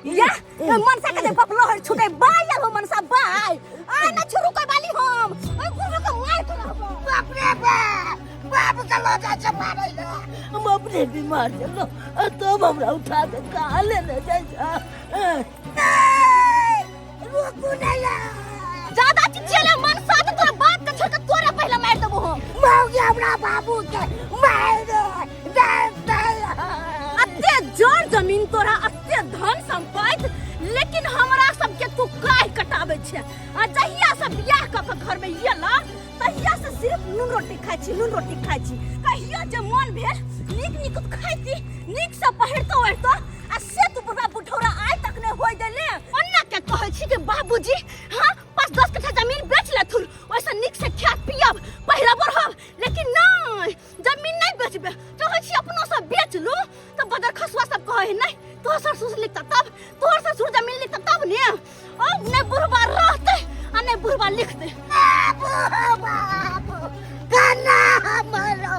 या मनसा के जे बपलोहर छूटे बाय हो मनसा बाय आ ना छोरू कोई बाली हम ओइ गुरु के मार के रहबो। बाप रे बाप, बाप के लऽ जाइ छै मारै लए। हम अपने बीमार छलहुँ आ तब हमरा उठा के कहाँ लेने जाइ छै? रुकू नहि यार। ज्यादा चिचियले मनसा त तोरा बाप के छोड़ के तोरा पहले मार देबो हम। मौगी हमरा बाबू के मारि दे दे दे। अते जर जमीन तोरा, अते धन संपत्ति, लेकिन हमरा सबके तू काहे कटाबै छै? आ जहिया से बियाह कऽ के घर में एला तहिया से सिर्फ नून रोटी खाइ छी, नून रोटी खाइ छी। कहियो जे मन भेल नीक नीक खाइती, नीक से पहिरतो ओढ़तो, आ से तू बुढ़ा बुढ़ौरा आइ तक नहि होय देले। ओन्ना के कहै छी कि बाबूजी हाँ 5-10 कट्ठा जमीन बेच लेथुन, ओहिसँ नीक से खायब पियब पहिरब ओढ़ब, लेकिन नहि जमीन नहि बेचबे। चाहै छी अपनो सब बेच लू तऽ बदर खसुआ सब कहै है नहि तोहर ससुर लिखता तब, तोहर ससुर जमीन लिखता तब ने। अब नहि बुढ़बा रहतै आ नहि बुढ़बा लिखतै। बाबू बाबू कना मरो।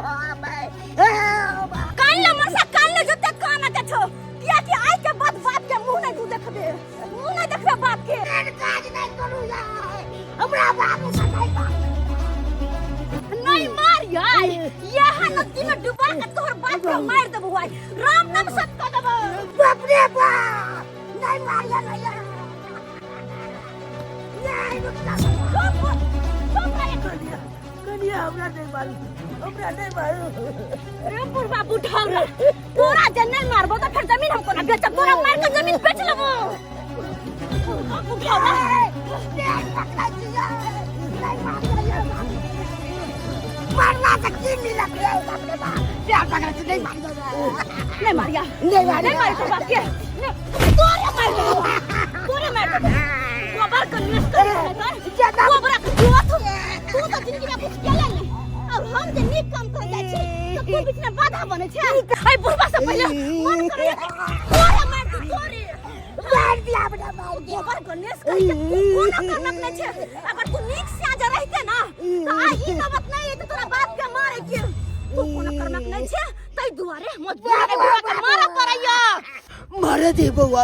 कान ले मनसा, कान ले जते कान के छौ, कियाकि आइ के बाद बाप के मुंह नहि तू देखबे, मुंह नहि देखबे बाप के। काज नहि करू यार, हमरा बाबू के नहीं मार। नहीं मार यार, यह नदी में डुबा के तोहर बाप के मार देबो आइ, राम नाम सत्य कह देबो। बाप रे बाप, नहीं मारिया नहीं यार। नहीं रुक जा। चुप चुप रह। कनिया, कनिया हमरा नहीं मारू, हमरा नहीं मारू। रे बुढ़वा बुढ़ौरा, तोरा जे नहीं मारबो तो फिर जमीन हमको ना बेचब, तोरा मार के जमीन बेच लेबो। बुढ़वा बुढ़ौरा। पकड़ा छियै, नहीं मारिया यार। मारला से की मिलत रे? बाप रे बाप, प्यार पकड़ा छी, नहीं मारिया। नहीं मारिया। नहीं मारिया। नहीं मारी तो बाप के तोरे मार देबो, तोरे मार देबो। गोबर के निस कर कर गोबर के जुआ तू, तू तो जिंदगी में कुछ केले नहीं, और हम जे नीक काम कर जाइ छी तो तू बीच में बाधा बने छै। ऐ बुढ़वा से पहले मन करे तोरे मार दू, तोरे मार दिया अपना मार दिया। गोबर गणेश कह के तू कोनो करनक नहीं छै। अगर तू नीक से आज रहते ना तो आ ई नौबत नहीं है तोरा बाप के मारे के। तू कोनो करनक नहीं छै, तै दुआरे मजबूर के बुढ़वा के मारा पड़ैया। मारे दी बउआ,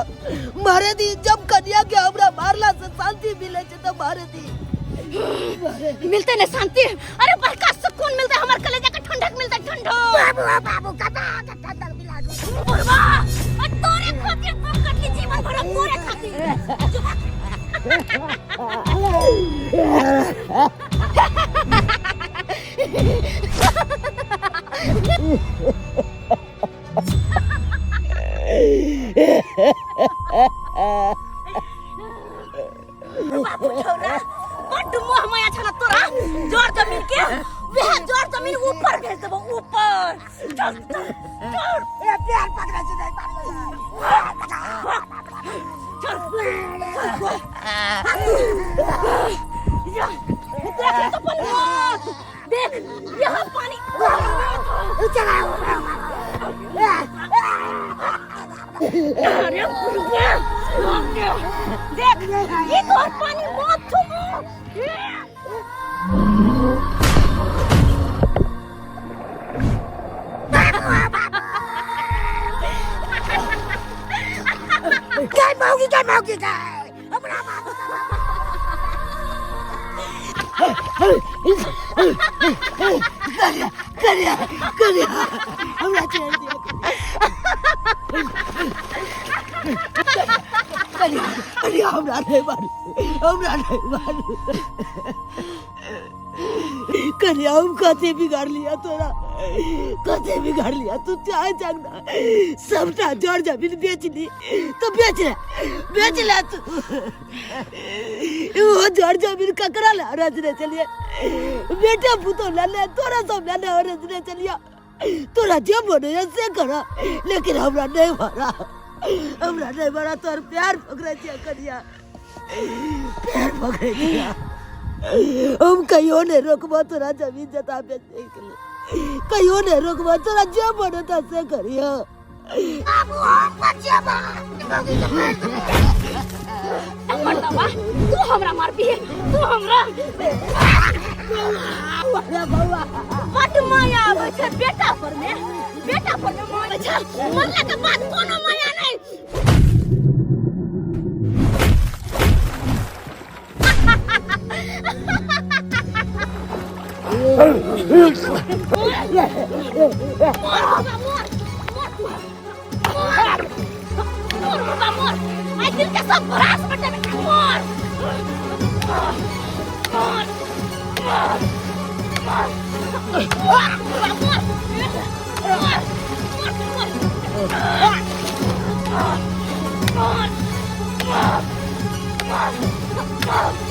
मारे दी। जब कन्या के हमरा मारला से शांति मिले छै तो मारे दी, मारे दी। मिलते नहीं शांति? अरे बड़का सुकून मिलते, हमर कलेजा के ठंडक मिलते, ठंडक। बाबू बाबू कता के ठंडक मिला दू। बुढ़वा, और तोरे खातिर दुख कटली जीवन भर, तोरे खातिर। बाबू छौरा, बड्ड मोह माया छल तोरा जर जमीन के, वएह जर जमीन ऊपर भेज देबो ऊपर। चल चल चल। ए प्यार पकड़ा छी, नहीं मारिया। चल चल जा, देख तो पानी मौत, देख यहाँ पानी। चला। अरे बुढ़वा, देख ये तोहर पानी मौत छौ। गई मौगी, गई मौगी, गई हमरा बाबू। कन्या, कन्या, कन्या हमरा छोड़ दिया। कन्या, कन्या हमरा नहीं मारू, हमरा नहीं मारू। कन्या हम कथे बिगाड़ लिया तोरा, कथे बिगाड़ लिया? तू चाहे जाना सबटा जड़ जमीन बेच ली तो बेच ले, बेच ले तू। वो जड़ जमीन ककरा ला रजने चलिए? बेटा पुतो ला ले, तोरा सब ला ले रजने चलिए। तोरा जे मन है से कर, लेकिन हमरा नहीं मारा, हमरा नहीं मारा। तोर प्यार पकड़े छियै कन्या, प्यार पकड़े छियै। हम कहियो नहीं रोकबो तोरा जमीन जता बेचे के लिए, कहियो नहीं रोकबो। तोरा जे मन होता से करियो। बाबू हम बचेबा मौगी के मार दे। मर्दवा, तू हमरा मारबी? तू हमरा अरे बउआ, बड माया आबै छै बेटा पर में, बेटा पर में माया छै, मरला के बाद कोनो माया नहीं। मर बाबा मर मर तू मर मर बाबा मर आइ दिल के सब भरास बटे में मर मर मर मर मर बाबा मर मर मर मर मर मर मर मर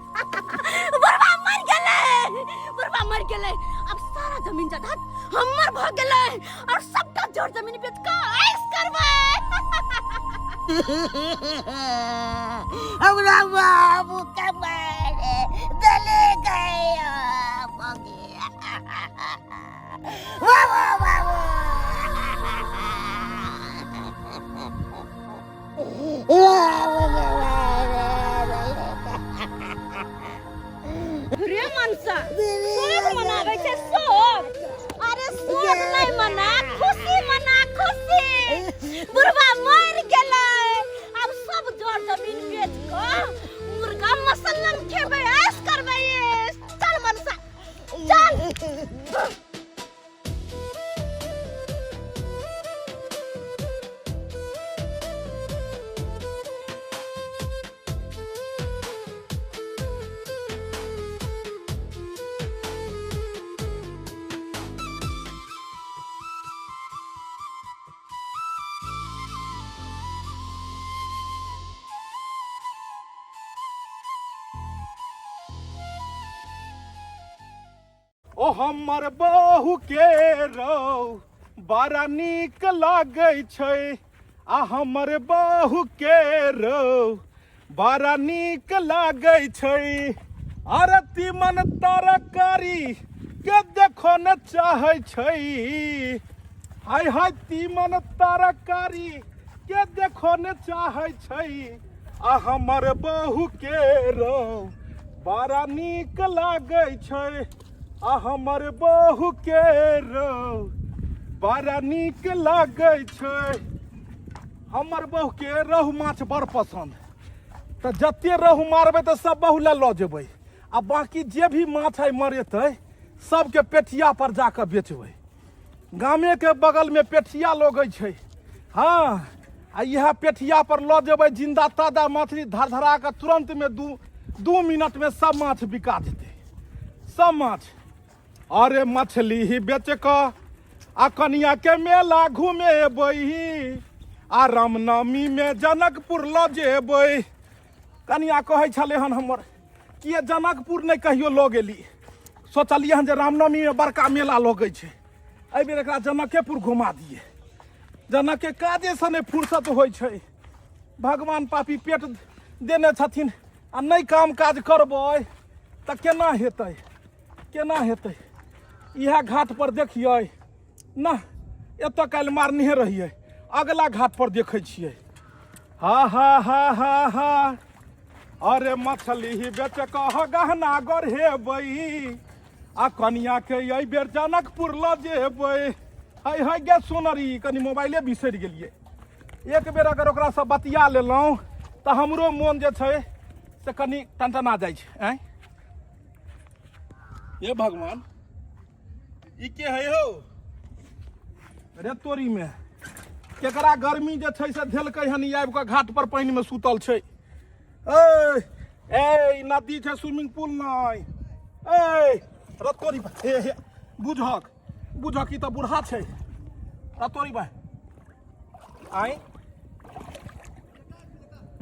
बुढ़वा मर गेलै बुढ़वा मर गेलै अब सारा जमीन जायदाद हमर भ गेलै और सबटा जर जमीन बेच के ऐश करबै हमरा बाबू के मारे दले गए बाबू बाबू रे मनसा शोक मनाबै छै शोक अरे शोक नहि मना खुशी मना खुशी बुढ़वा मरि गेलै आब सब जर जमीन बेच कऽ मुर्गा मसल्लम खेबै ऐश करबै ऐश चल मनसा चल ओ हमर बहु के रौ बड़ा नीक लागै छै आ हमर बहु के रौ बड़ा नीक लागै छै अरे तीमन तरकारी के देखो ने चाहै छै हाय हाय तीमन तरकारी के देखो ने चाहै छै आ हमर बहु के रौ बड़ा नीक लागै छै आ हमर बहु के रौ बड़ा नीक लागै छै हमर बहु के रहु माछ बड़ पसन्द तऽ जते रहु मारबै तऽ सब बहु लए लऽ जेबै आ बाँकी जे भी माछ आइ मरेतै सबके पेठिया पर जाकऽ बेचबै गामेके बगलमे पेठिया लगै छै हँ आ इएह पेठिया पर लऽ जेबै जिन्दा ताजा मछली धर धरा कऽ तुरन्तमे दू मिनटमे सब माछ बिका जेतै सब माछ अरे मछली ही बेच कऽ आ कनिया के मेला घुमेबै आ रामनवमीमे जनकपुर लऽ जेबै कनिया कहै छलै हन हमर किए जनकपुर नहि कहियो लऽ गेली सोचलियै हन जे रामनवमीमे बड़का मेला लगै छै एहिबेर एकरा जनकेपुर घुमा दियै जनकके काजेसँ नहि फुर्सत होइ छै भगवान पापी पेट देने छथिन आ नहि काम काज करबै तऽ केना हेतै केना हेतै इएह घाट पर देखियै ना एतऽ काल्हि मारनेहे रहियै अगला घाट पर देखै छियै हा हा हा हा हा अरे मछली बेच कह गहना गढ़ेबै आ कनिया के एहि बेर जनकपुर लऽ जेबै है है गे सोनरी कनि मोबाइले बिसरि गेलियै एक बेर अगर ओकरासँ बतिया लेलहुँ तऽ हमरो मोन जे छै से कनि टनटना जाइ छै आँय हे भगवान ई के है हो रे तोरी में केकरा गर्मी जे छै से धेलकै हन ई आबि कऽ घाट पर पानि में सुतल छै ए ए ई नदी छै स्विमिंग पूल नहि ए रे तोरी बा हे हे बुझक बुझक ई तऽ बूढ़ा छै रे तोरी बा आइ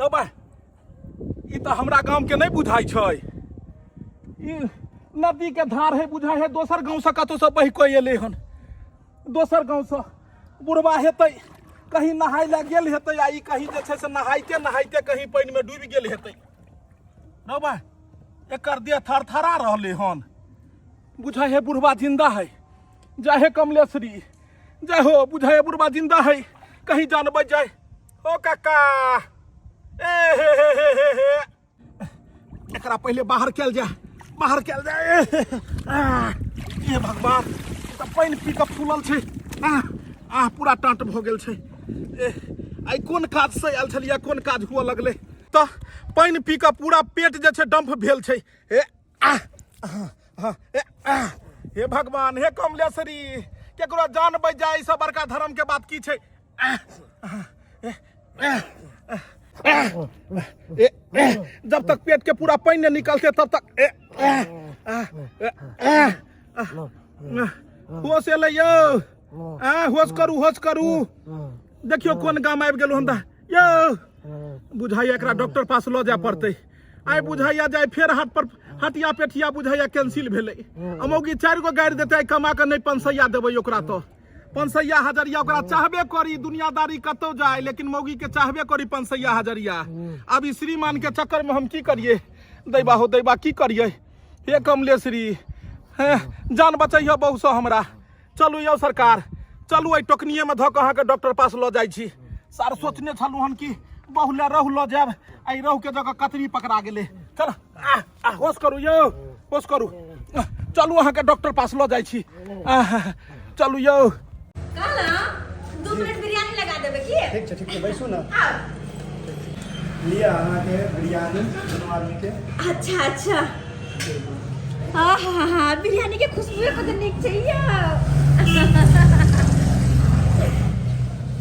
रौ बा ई तऽ हमरा गामके नहि बुझाइ छै ई नदीके धार है बुझाइ है दोसर गाँवसँ कतहुसँ बहि कऽ एलै हन दोसर गाँवसँ बुढ़बा हेतै कहीं नहाय लए गेल हेतै आ ई कहीं जे छै से नहाइते नहाइते कहीं पानिमे डूबि गेल हेतै रौ बा एकर देह थरथरा रहलै हन बुझाइ है बुढ़बा जिंदा है जय हे कमलेश्वरी जय हो बुझाइ है बुढ़बा जिंदा है कहीं जान बच जाए ओ काका ए हे हे हे हे हे एकरा पहिले बाहर कयल जाय बाहर कयल जाय ए हे, आ, हे भगवान ई तऽ पानि पी कऽ फूलल छै आ आ पूरा टाँट भऽ गेल छै ए आइ कोन काज से आयल छलियै कोन काज हुअ लगलै तऽ पानि पी कऽ पूरा पेट जे छै डम्प भेल छै हे आह आह, हे आह, हे भगवान हे कमलेश्वरी केकरो जान बचि जाय एहिसँ बड़का धर्म के बात की छै आह, आह, हे, आह, आह, ए, ए, जब तक पेट के पूरा पानि नहीं निकलते तब तक ए, आह, आह, ए, आह, आह, आह, होश एलै यौ आ होश करू होश करू देखियौ कोन गाम आबि गेलहुँ हम तऽ यौ बुझाइया एकरा डॉक्टर पास लऽ जाय पड़तै आइ बुझाइया जाय फेर हाथ पर हटिया पेठिया बुझाइया कैंसिल भेलै आ मौगी चारि गो गारि देतै आइ कमा कऽ नहि पंसैया देबै ओकरा तऽ पंसैया हजरिया ओकरा चाहबे करी दुनियादारी कतौ जाय लेकिन मौगी के चाहबे करी पंसैया हजरिया आब ई श्रीमान के चक्कर में हम की करिए दैबा हो दैबा की करिए हे कमलेश्वरी हे जान बचैह बहु से हमरा चलू यौ सरकार चलू एहि टोकनिएमे धऽ कऽ अहाँके डॉक्टर पास लऽ जाइ छी सर सोचने छलहुँ हन कि बहु लए रहु लऽ जायब एहि रहुके जगह कतरी पकड़ा गेलै चल आ आ होश करू यौ होश करू चलू अहाँके डॉक्टर पास लऽ जाइ छी आह, चलू यौ कहलहुँ 2 प्लेट बिरयानी लगा देबै की? ठीक छै, ठीक छै, बैसू ने। आउ। लिअ अहाँके बिरयानी दुनू आदमीके। अच्छा अच्छा, हाँ हाँ हाँ, बिरयानी के खुशबू कते नीक छै यौ।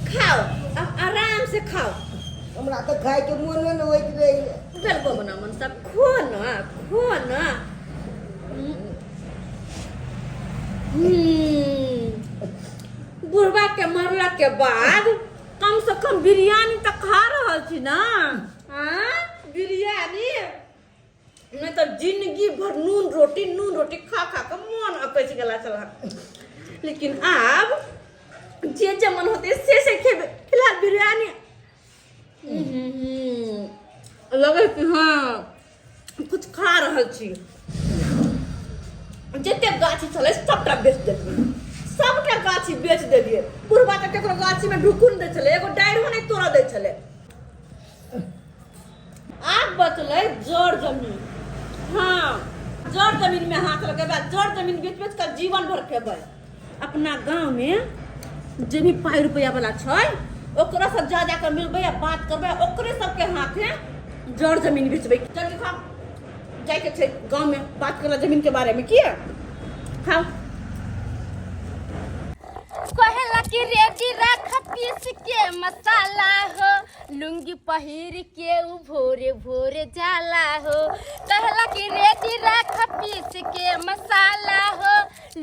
खाओ, अब आराम से खाओ। हमरा तऽ खायके मोने नहि होइत रहैए। बिल्कुल बना मन सब, खो ना, खो ना। बुढ़वा के मरला के बाद कम से कम बिरयानी तऽ खा रहल छी ना। हाँ, बिरयानी नहीं तो जिंदगी भर नून रोटी नून रोटी खा खा के मन अकच गेला छला, लेकिन आब जे जे मन होते से से खेबे। फिलहाल बिरयानी लगे कि हाँ, कुछ खा रहल छी। जते गाछी छलै सबटा बेच देलियै, सबटा गाछी बेच देलियै। बुढ़बा तऽ केकरो गाछी में ढुकू नहि दै छलै, एगो डारियो नहि तोड़ऽ दै छलै। आब बचलै जर जमीन। हाँ, जर जमीन में हाथ लगेबै, जर जमीन बेच बेच कऽ जीवन भर खेबै। अपना गाँव में जे भी पाइ रुपैआ वाला छै, ओकरा सब जा जा कऽ मिलबै आ बात करबै, आ ओकरे सबके हाथे जर जमीन बेचबै। जल्दी खाओ, जाइके छै गाँव में बात करला जमीन के बारे में। किया, खाओ। कहेला कि रेडी राख पीस के मसाला हो, लुंगी पहिर के उ भोरे भोरे जाला हो। कहला कि रेडी राख पीस के मसाला हो,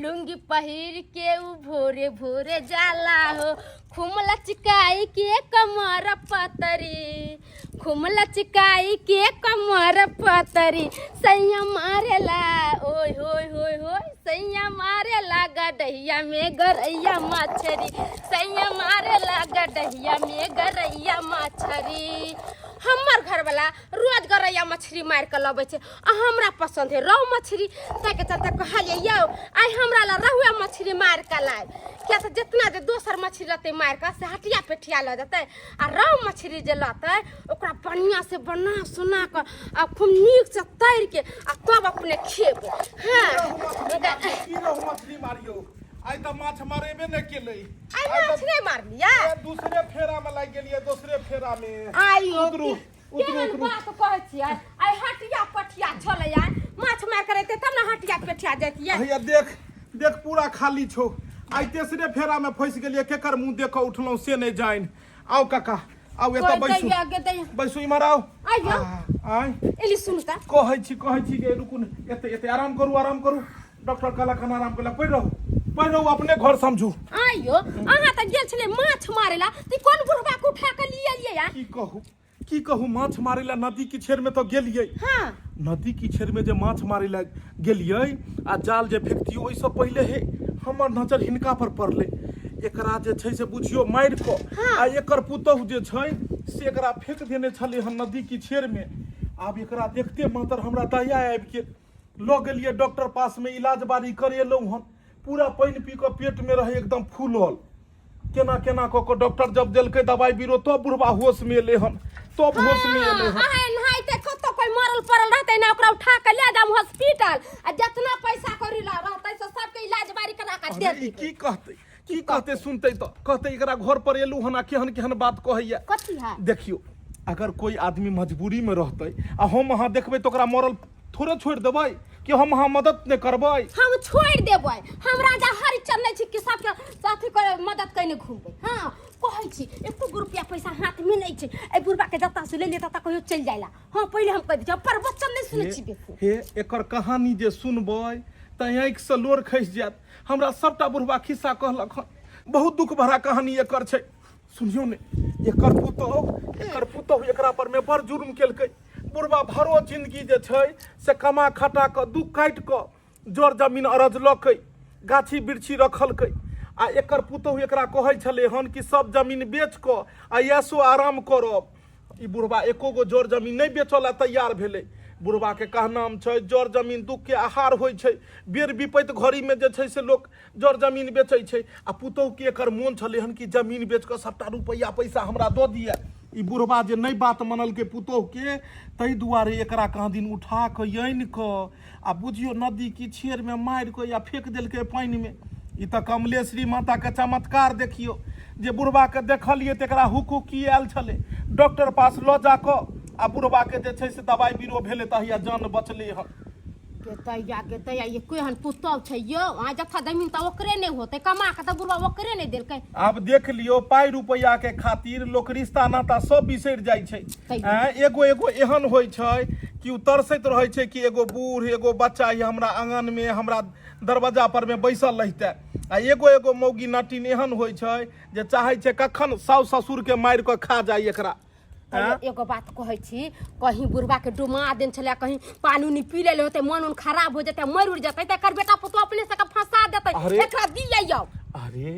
लुंगी पहिर के उ भोरे भोरे जाला हो। खुम लचकाई के कमर पतरी, खुम लचकाई के कमर पतरी, सैया मारेला ओय होय होय होय, सैया मारेला गडहिया में गरैया मछरी, सैया मारेला गडहिया में गरैया मछरी। हमर घरवाला रोज गरैया मछली मारि कऽ लबै छै आ हमरा पसंद है रहु मछली। ताहिके चलते कहलियै, यौ आइ हमरा ला रहुए मछली मारि कऽ लायब, किया तऽ जितना जे दोसर मछली लतै मारि कऽ से हटिया पेठिया लऽ जेतै, आ रहु मछली जे लतै ओकरा बढ़िआँ से बना सोना कऽ आ खूब नीक से तरि के आ तब अपने खेबै। हाँ। की रहु मछली मारियो, आइ तऽ माछ मारेबे नहि केलै। आइ माछ नहि मारलियै? ए, दूसरे फेरा में लागि गेलियै, दोसरे फेरा में। आइयो उतरू, उतरू। केहन उतरू। बात कहै छियै? आइ हटिया पठिया छलै, आइ माछ मारि कऽ रहितै तब ने हटिया पेठिया जैतियै। हैया देख, देख, पूरा खाली छौ। आइ तेसरे फेरा में फंसि गेलियै, केकर मुंह देख कऽ उठलहुँ से नहि जानि। आउ काका, आउ, एतऽ बैसू। दैया गे दैया। बैसू, इम्हर आउ। आइयो। आइ एली, सुनू तऽ। कहै छी, कहै छी गे, रुकू ने, एते एते आराम करू, आराम करू। डॉक्टर कहलक हन आराम करै, पड़ि रहू, पड़ि रहू, अपने घर समझू। आइयो, अहाँ तऽ गेल छलियै माछ मारै ला, तऽ कोन बुढ़बा के उठा कऽ लिए एलियै या? की कहू, की कहू, माछ मारै ला नदी की छेर में तऽ गेलियै। नदी की छेर में जे माछ मारै ला गेलियै आ जाल जे फेकतियै, ओहिसँ पहिले हे हमर नजर हिनका पर पड़लै। एकरा जे छै से बुझियौ मारि कऽ आ एकर पुतहु जे छै से एकरा फेक देने छलै हन नदी की छेर में। आब एकरा देखते मातर हमरा दया आबि गेल, लऽ गेलियै डॉक्टर पासमे, इलाज बारी करेलहुँ हन। पूरा पानि पी कऽ पेटमे रहै एकदम फूलल। केना केना कऽ कऽ डॉक्टर जब देलकै दवाइ बीरो तब बुढ़बा होशमे एलै हन, तब होशमे एलै हन। अहाँ एनाहिते कतौ कोई मरल पड़ल रहतै ने, ओकरा उठा के ले जाम हॉस्पिटल आ जितना पैसा कौड़ी रहतै से सबके इलाज बारी करा के दे अरे, ई देबै। की कहतै, की की कहते सुनते तऽ कहते एकरा घर पर एलू हन आ केहन केहन बात कहैया कथी है देखियो अगर कोई आदमी मजबूरी में रहते आ हम अहाँ देखबै तऽ ओकरा मरल थोड़े छोड़ि देबै कि हम अहाँ मदद नहि करबै हम छोड़ि देबै हम राजा हरिचंद नहि छी कि सबके साथी करे मदद कयने घुमबै हँ कहै छी एको गो रुपया पैसा हाथमे नहि छै एहि बुढ़बाके जतऽ से ले लिए ततऽ कहियो चलि जाइला हँ पहिले हम कहि दै छी पर वचन नहि सुनै छी बेसी हे एकर कहानी जे सुनबै तऽ आँखिसँ लोर खसि जायत हमरा सबटा बुढ़बा खिस्सा कहलक हन बहुत दुख भरा कहानी एकर छै सुनियौ ने एकर पुतोहु एकरा पर मे बड़ जुर्म केलकै बुढ़बा भरो जिंदगी जे छै से कमा खटा कऽ दुख काटि कऽ जर जमीन अरजलकै गाछी बिरछी रखलकै आ एकर पुतोहु एकरा कहै छलै हन कि सब जमीन बेच कऽ आ ऐशो आराम करब ई बुढ़बा एको गो जर जमीन नहि बेचऽ लए तैयार भेलै बुढ़बाके कहनाम छै जर जमीन दुखके आहार होइ छै बेर विपैत घड़ीमे जे छै से लोक जर जमीन बेचै छै आ पुतोहुके एकर मोन छलै हन कि जमीन बेच कऽ सभटा रुपैआ पैसा हमरा दऽ दिअ ई बुढ़बा जे नहि बात मनलकै पुतोहुके ताहि दुआरे एकरा कहाँ दिन उठा कऽ आनि कऽ आ बुझियौ नदी की छेरमे मारि कऽ या फेक देलकै पानिमे ई तऽ कमलेश्वरी माताके चमत्कार देखियौ जे बुढ़बाके देखलियै तऽ एकरा हुक हुकी आयल छलै डॉक्टर पास लऽ जा कऽ आ बुढ़बाके जे छै से दबाइ बीरो भेलै तहिया जान बचलै हन के तैया के तैया ये केहन पुतौ छै यौ अहाँ जथा जमीन तऽ ओकरे नहि होतै कमा कऽ तऽ बुढ़बा ओकरे नहि देलकै आब देख लियौ पाइ रुपैआ के खातिर लोक रिश्ता नाता सब बिसरि जाइ छै तैयो। आँय, एगो एगो एहन होइ छै कि ओ तरसैत रहै छै कि एगो बूढ़ एगो बच्चा ई हमरा आङन मे हमरा दरवाजा पर मे बैसल रहितै आ एगो एगो मौगी नटिन एहन होइ छै जे चाहै छै कखन साउस ससुर के मारि कऽ खा जाइ एकरा तैयो आँय? एगो बात कहै छी कहीं बुढ़बा के डुमा देन छलै कहीं पानी उनी पी लेले होतै मन उन खराब हो जेतै मरि उड़ जेतै तऽ एकर बेटा पुतोह अपने से के फंसा देतै अरे। एकरा दियै यौ अरे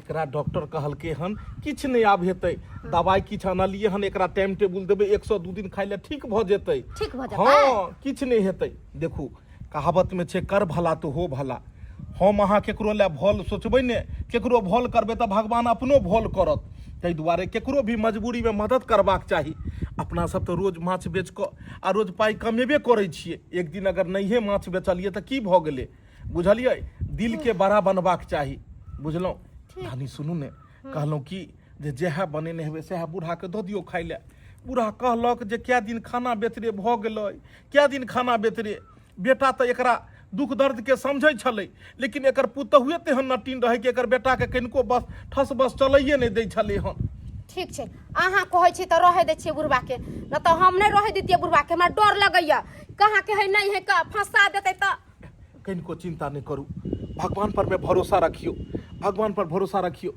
एकरा डॉक्टर कहलकै हन किछु नहि आब हेतै दबाइ किछु अनलियै हन एकरा टाइम टेबुल देबै एक सए दू दिन खाइ लए ठीक भऽ जेतै ठीक भऽ जेतै? हँ किछु नहि हेतै देखू कहावतमे छै कर भला तो हो भला हम अहाँ केकरो लए भल सोचबै ने केकरो भल करबै तऽ भगवान अपनो भल करत ताहि दुआरे केकरो भी मजबूरीमे मदद करबाक चाही अपना सब तऽ रोज माछ बेच कऽ आ रोज पाइ कमेबे करै छियै एक दिन अगर नहिए माछ बेचलियै तऽ की भऽ गेलै बुझलियै दिलके बड़ा बनबाक चाही बुझलहुँ धानी सुनू ने कहलहुँ कि जे जएह बनेने हेबै सएह बूढ़ाके दऽ दियौ खाइ लए बूढ़ा कहलक जे कए दिन खाना बेचरे भऽ गेलै कए दिन खाना बेचरे बेटा तऽ एकरा दुख दर्दके समझै छलै लेकिन एकर पुतहुए तेहन नटीन रहै कि एकर बेटाके कनिको बस ठस बस चलैए नहि दै छलै हन ठीक छै अहाँ कहै छी तऽ रहै दै छियै बुढ़बाके नहि तऽ हम नहि रहै दैतियै बुढ़बाके हमरा डर लगैया कहाँ के है नहि है का फंसा देतै तऽ कनिको चिंता नहि करू भगवान पर में भरोसा रखियौ भगवान पर भरोसा रखियौ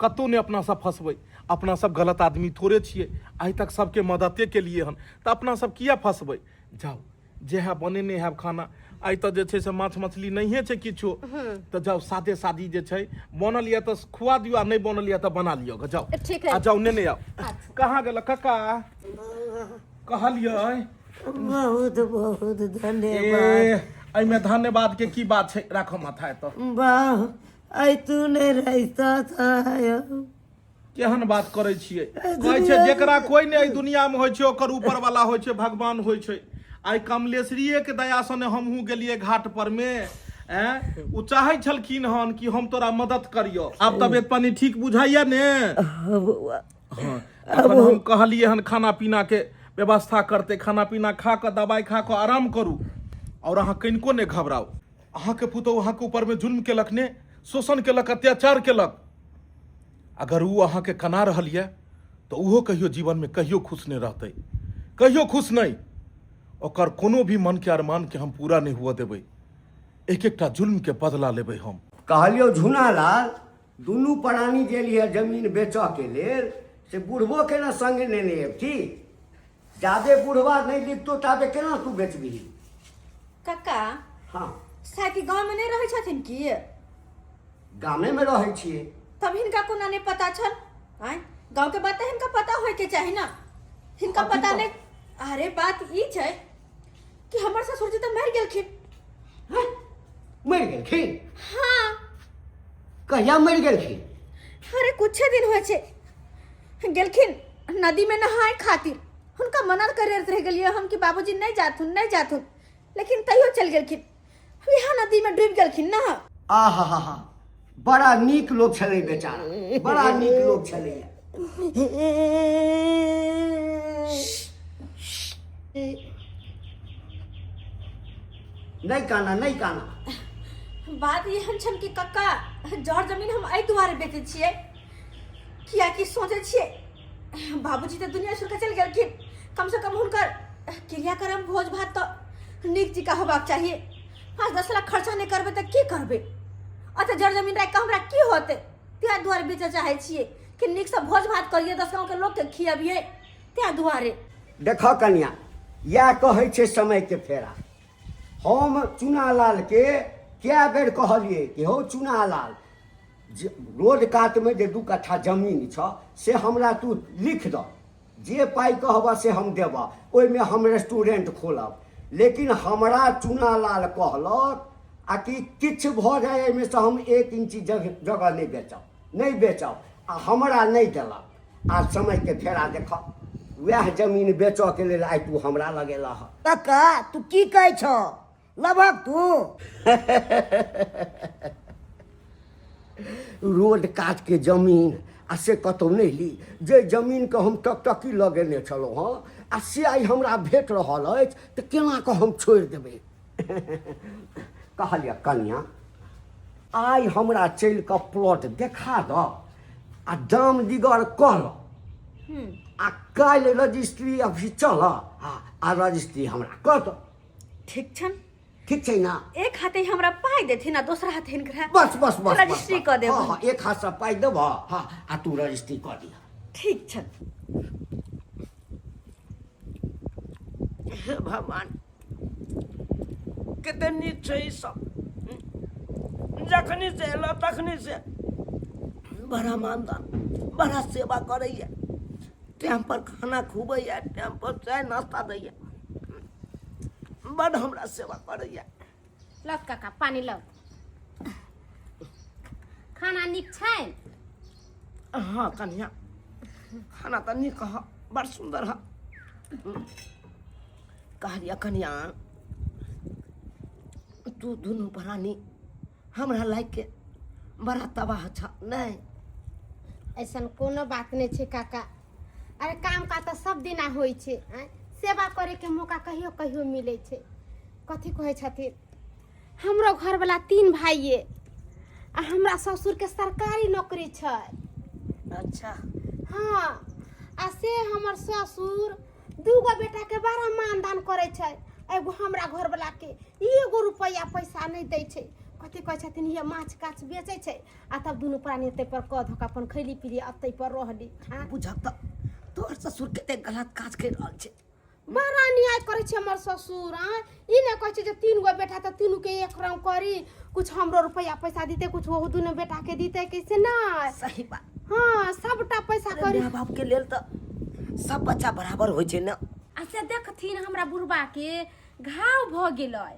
कतहु नहि अपना सब फंसबै अपना सब गलत आदमी थोड़े छियै आइ तक सबके मदते केलियै हन तऽ अपना सब किया फंसबै जाउ जएह बनेने हैब खाना आइ तऽ जे छै से माछ मछली नहिए छै किछो तऽ जाउ सादे सादी जे छै बनल यऽ तऽ खुआ दियौ आ नहि बनल यऽ तऽ बना लिअ ग जाउ ठीक है। आ जाउ नेने आउ कहाँ गेल कका कहलियै बहुत बहुत धन्यवाद ए एहिमे धन्यवाद के की बात छै राखो माथा एतऽ वाह आइ तू नहि रहिता था केहन बात करै छियै कहै छै जेकरा कोई नहि एहि दुनिया में होइ छै ओकर ऊपर वाला होइ छै भगवान होइ छै आइ कमलेश्वरीए के दया से ने हमहूँ गेलियै घाट पर मे ऐं ओ चाहै छलखिन हन कि हम तोरा मदद करियौ आब तबियत पानी ठीक बुझाइया ने हाँ बौआ हँ अखन हम कहलियै हन खाना पीना के व्यवस्था करतै खाना पीना खा कऽ दबाइ खा कऽ आराम करू आओर अहाँ कनिको नहि घबराउ अहाँके पुतहु अहाँके ऊपरमे जुल्म केलक ने शोषण केलक अत्याचार केलक अगर ओ अहाँके कना रहल यऽ तऽ ओहो कहियो जीवनमे कहियो खुश नहि रहतै कहियो खुश नहि ओकर कोनो भी मनके अरमानके हम पूरा नहि हुअ देबै एक एकटा जुल्मके बदला लेबै हम कहलियौ झुनालाल दुनू प्राणी गेलियै जमीन बेचऽके लेल से बुढ़बोके ने संगे नेने अबती जाबे बुढ़वा नहि लिखतो ताबे केना तू बेचबिही कक्का हँ साथी गाँवमे नहि रहै छथिन की गामेमे रहै छियै तब हिनका कोना नहि पता छल आँय गाँवके बात तऽ हिनका पता होइके चाही ने हिनका कथी पता पर? नहि अरे बात ई छै कि हमर ससुरजी तऽ मरि गेलखिन हँ? मरि गेलखिन हाँ कहिया मरि गेलखिन अरे कुछे दिन होइ छै गेलखिन नदीमे नहाय खातिर हुनका मना करैत रहि गेलियै हम कि बाबूजी नहि जाथुन नहि जाथुन लेकिन तैयो चलि गेलखिन यहाँ नदीमे डूबि गेलखिन ना आ हा हा हा बड़ा नीक लोक छलै बेचारा, बड़ा नीक लोक छलैया। नहि काना, नहि काना। बात एहन छन कि कक्का, जर जमीन हम एहि दुआरे बेचै छियै कियाकि सोचै छियै बाबूजी तऽ दुनिया छोड़ि कऽ चलि गेलखिन, कम से कम हुनकर क्रियाक्रम भोज भात तऽ नीक जकाँ होबाक चाही। 5-10 लाख खर्चा नहि करबै तऽ की करबै? अच्छा, जर जमीन राखि कऽ हमरा की होतै? ताहि दुआरे बेचऽ चाहै छियै कि नीकसँ भोज भात करियै, 10 गाँवके लोकके खियबियै, ताहि दुआरे। देखऽ कनिया, इएह कहै छै समयके फेरा। हम चुनालालके कए बेर कहलियै कि हौ चुनालाल, जे रोड कातमे जे 2 कट्ठा जमीन छऽ से हमरा तू लिख दऽ, जे पाइ कहबऽ से हम देबऽ, ओहिमे हम रेस्टोरेंट खोलब। लेकिन हमरा चुनालाल कहलक आ कि किछु भऽ जाय एहिमे से हम 1 इंची जगह नहि बेचब, नहि बेचब, आ हमरा नहि देलक। आ समयके फेरा देखऽ, वएह जमीन बेचऽके लेल आइ तू हमरा लग एलह। कक्का, तू की कहै छह? लभक तू? रोड कातके जमीन आ से कतहु नहि ली, जे जमीनके हम टकटकी लगेने छलहुँ हँ आ से आइ हमरा भेट रहल अछि, तऽ केना कऽ हम छोड़ि देबै? कहलियै कनिया, आइ हमरा चलि कऽ प्लॉट देखा दऽ आ दाम दिगर कह लऽ, आ काल्हि रजिस्ट्री अभी चल आ रजिस्ट्री हमरा कऽ दऽ। ठीक छन। ठीक छै ना? एक हाथे हमरा पाइ देथिन आ दोसर हाथे हिनकरा बस बस बस, रजिस्ट्री बस, कऽ देब। हाँ, हाँ, एक हाथ से पाइ देब, हाँ, आ तू रजिस्ट्री कऽ दिह। ठीक छन। हे भगवान, कते नीक छै ई सब। जखनी से एलो तखनी से बड़ा मानदान, बड़ा सेवा करैया, टाइम पर खाना खुबैया, टाइम पर चाय नाश्ता दैया, बड हमरा सेवा करैया। लौ काका, पानी लौ। खाना नीक छै? हाँ कन्या, खाना तऽ नीक ह, बड़ सुन्दर ह। कहलियै कन्या, तू दुनू प्राणी हमरा लायक के बड़ा तबाह छ। नहि, ऐसन कोनो बात नहि छै काका। अरे काम काज तऽ सब दिना होइ छै, आँय? सेवा करैके मौका कहियो कहियो मिलै छै। कथी कहै छथिन, हमरो घरवला 3 भाइये आ हमरा ससुरके सरकारी नौकरी छै। अच्छा। हाँ, आ से हमर ससुर 2 गो बेटाके बड़ा मानदान करै छै, एगो हमरा घरवलाके एगो रुपैआ पैसा नहि दै छै। कथी कहै छथिन, ये माछ काछ बेचै छै आ तब दुनू प्राणी एते पर कऽ धऽ कऽ अपन खैली पीली, अतै पर रहली। आँ? बुझक तऽ तोहर ससुर कते गलत काज करि रहल छै। बड़ा न्याय करै छै हमर ससुर। आँ, ई नहि कहै छै जे 3 गो बेटा तऽ तीनूके एक रंग करी, कुछ हमरो रुपैआ पैसा दिते, कुछ ओहो दुनू बेटाके दिते, कैसे नहि। सही बात। हाँ, सबटा पैसा अरे करी। माय बाप के लेल तऽ सब बच्चा बराबर होइ छै ने। आ से देखथिन, हमरा बुढ़बा के घाव भऽ गेलै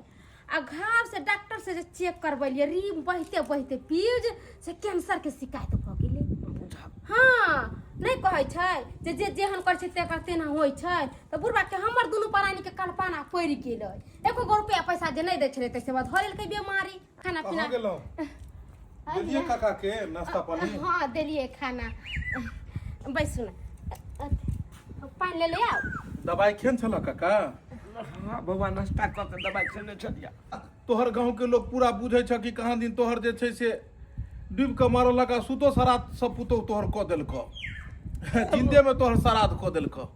आ घाव से डॉक्टर से जे चेक करबेलियै, रीम बहिते बहिते पीज से कैंसर के शिकायत भऽ गेलै। हाँ, नहि कहै छै जे जे जेहन करै छै तेकर तेना होइ छै। तऽ बुढ़बा के हमर दुनू प्राणी के कल्पना पड़ि गेलै। एको गो रुपया पैसा जे नहि दै छलै, ताहिसँ बाद धऽ लेलकै बेमारी। खाना पीना कहाँ गेलहुँ? देलियै काका के नाश्ता पानी? हाँ, देलियै खाना। बैसू ने, पानि ले ले आउ। दबाई खेन छल काका? हाँ बौआ, नाश्ता कऽ के दबाई खेने छलियै। तोहर गाँव के लोग पूरा बुझै छ कि कहाँ दिन तोहर जे छै से डूबि कऽ मरलक आ सुतो श्राद्ध सब पुतोहु तोहर कऽ देलकऽ, जिन्दे में तोहर श्राद्ध कऽ देलकऽ।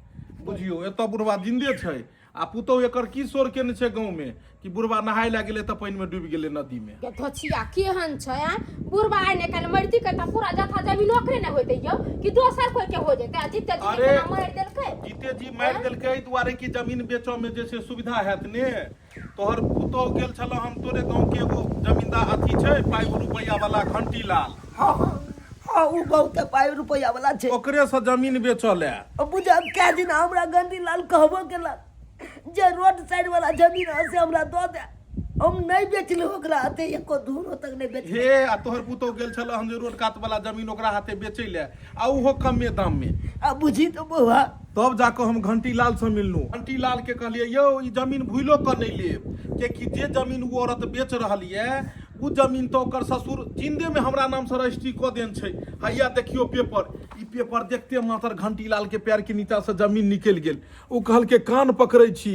बुझियौ, एतऽ बुढ़वा जिन्दे छै आ पुतोहु एकर की शोर केने छै गाँव में कि बुढ़वा नहाय लए गेलै तऽ पानि में डूबि गेलै नदी में। धोछिया केहन छै? आँय बुढ़वा, आइ ने काल्हि मरिती के तऽ पूरा जथा जमीन ओकरे ने होइतै यौ, कि दोसर कोइ के हो जेतै? आ जीते जी अरे, केना मारि देलकै? जीते जी मारि देलकै एहि दुआरे कि जमीन बेचऽ में जे छै सुविधा हैत ने। तोहर पुतोहु गेल छल हम तोरे गाँव के एगो जमींदार अथी छै, पाइ रुपैआ वाला, घंटी लाल। हाँ हाँ, ओ बहुते पाइ रुपैआ वाला छै। ओकरे से जमीन बेचऽ ले। बुझब, कै दिन हमरा गंदी लाल कहबो केलक जे रोड साइड वाला जमीन है से हमरा दऽ दे, हम नहीं बेचलहुँ ओकरा हाथे, एको धूरो तक नहीं बेचलहुँ। हे, आ तोहर पुतोहु गेल छल हम जे रोड कात वाला जमीन ओकरा हाथे बेचै ले, आ ओहो कमे दाम में। आ बुझी तो बौआ। तब जाकऽ हम घंटी लाल से मिललहुँ। घंटी लाल के कहलियै, यौ ई जमीन भूलो कऽ नहि लेब, कियाकि जे जमीन ओ औरत बेच रहल यऽ ओ जमीन तऽ ओकर ससुर जिंदे में हमरा नाम से रजिस्ट्री कऽ देन छै। हैया देखियो पेपर, ई पेपर देखते मात्र घंटीलाल के पैर के नीचा से जमीन निकलि गेल। ओ कहलकै कान पकड़ै छी,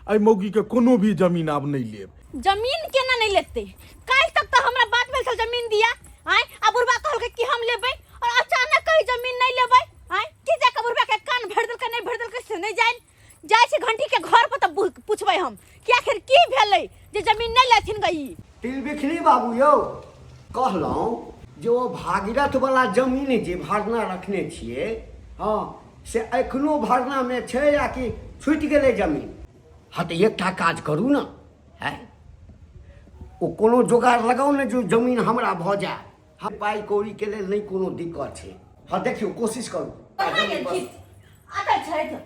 एहि मौगी के कोनो भी जमीन आब नहि लेब। जमीन केना नहीं लेते? काल्हि तक तो हमरा बात भेल छल जमीन दिया, आय आ बुढ़बा कहलकै कि हम लेबै, और अचानक कही जमीन नहीं लेबै। आय की जाके बुढ़बा के कान भरि देलकै नहीं भरि देलकै से नहीं जानि। जाइ छी घंटी के घर पर तऽ पूछबै हम कि आखिर की भेलै जे जमीन नहीं लेथिन गई। तिलबिखनी बाबू यौ, कहलहुँ जे ओ भागीरथ वाला जमीन जे भरना रखने छियै, हँ, से एखनो भरनामे छै या कि छुटि गेलै जमीन? हँ तऽ एकटा काज करू ने, है ओ कोनो जोगाड़ लगाउ ने जे जमीन हमरा भऽ जाय। हँ, पाइ कौड़ीके लेल नहि कोनो दिक्कत छै। हँ देखियौ, कोशिश करू। कहाँ गेलखिन? अतऽ छथि।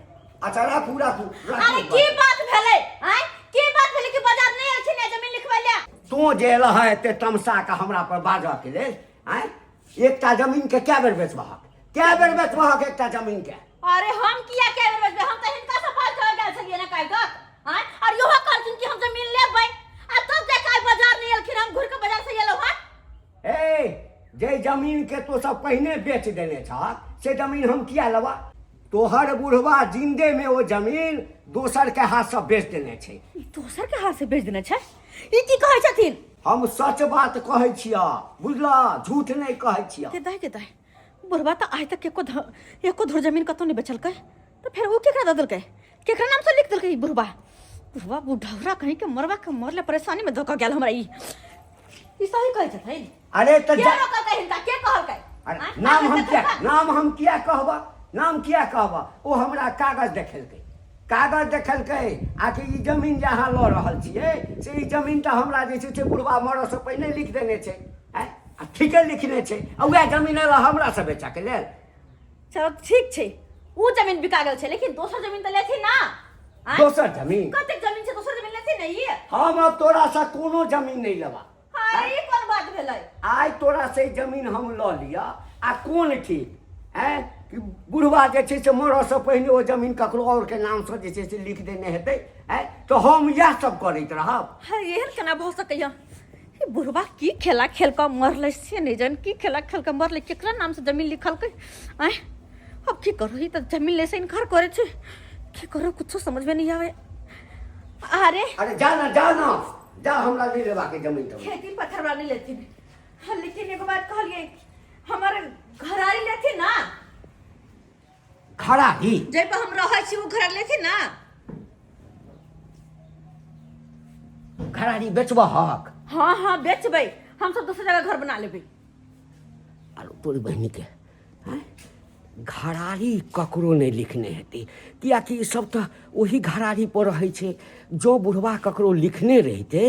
अच्छा राखू राखू राखू। अरे की बात भेलै? आँय की बात भेलै कि बाजार नहि एलखिन जमीन लिखबै ले? तों जे एलह है एते तमसा के हमरा पर बाजऽ के लेल, आँय एकटा जमीन के कए बेर बेचबहक? कए बेर बेचबहक एकटा जमीन के? अरे हम किया कए बेर बेचबै? हम तऽ हिनका से बात कऽ गेल छलियै ने काल्हि तक। आँय और इहो कहलखिन कि हम जमीन लेबै, आ तब जाके आइ बाजार नहि एलखिन, हम घुरि कऽ बाजार से एलहुँ हँ। ए जे जमीन के तो सब पहिने बेच देने छह से जमीन हम किया लेबा? तोहर बुढ़वा जिंदे में ओ जमीन दोसर के हाथ से बेच देने छै। दोसर के हाथ से बेच देने छै? ई की कहै छथिन? हम सच बात कहै छियह, बुझलह, झूठ नहि कहै छियह। के दाय के दाय, बुढ़वा तऽ आइ तक एको धुर जमीन कतौ नहि बेचलकै, तऽ फेर ओ केकरा दऽ देलकै? केकरा नाम से लिख देलकै ई बुढ़वा? बुढ़वा बुढ़ौरा कहीं के मरवा के मरले परेशानी में धोखा गेल हमरा। ई सही कहै छथिन? अरे तऽ के रोकलकै हिनका? के कहलकै? अरे नाम हम किया, नाम हम किया कहबा? नाम किया कहबा? ओ हमरा कागज देखेलकै, कागज देखेलकै आकि ई जमीन जे अहाँ लऽ रहल छियै से ई जमीन तऽ हमरा जे छै से बुढ़वा मरऽसँ पहिने लिख देने छै। आँय आ ठीके लिखने छै, आ वएह जमीन एलऽ हमरासँ बेचऽके लेल। चलो ठीक छै, उ जमीन बिका गेल छै, लेकिन दोसर जमीन तऽ लेथिन ना? आँय? दोसर जमीन? कतेक जमीन छै, दोसर जमीन लेथिन ने ई? हम अब तोरासँ कोनो जमीन नहि लेबा। हाँ, ई कोन बात भेलै? आइ तोरा से जमीन हम लऽ लिअ आ कोन ठीक आँय कि बुढ़वा जे छै से मरऽसँ पहिने ओ जमीन ककरो आओरके नामसँ जे छै से लिख देने हेतै। आँय तऽ हम इएह सब करैत रहब? हाँ, एहन केना भऽ सकैया? ई बुढ़वा की खेला खेल कऽ मरलै से नहि जानि, की खेला खेल कऽ मरलै, केकरा नामसँ जमीन लिखलकै? आँय अब की करू, ई तऽ जमीन लै से इनकार करै छै, की करू कुछो समझमे नहीं आवे। अरे अरे जा ना, जा ना, जा, हमरा नहीं लेबाक जमीन तमीन। खेती पत्थर वाला नहीं लेथिन। हाँ, लेकिन एगो बात कहलिए, हमर घरारी लेथिन ना? घरारी? जै पर हम रहै छी ओ घरारी लेथिन ना? घरारी बेचबहक? हाँ हाँ बेचबै, हम सब दोसर जगह घर बना लेबै। आरो तोरी बहिनी के आँय? घरारी ककरो नहि लिखने हेतै, किएकि ई सब तऽ ओही घरारी पर रहै छै। जँ बुढ़वा ककरो लिखने रहितै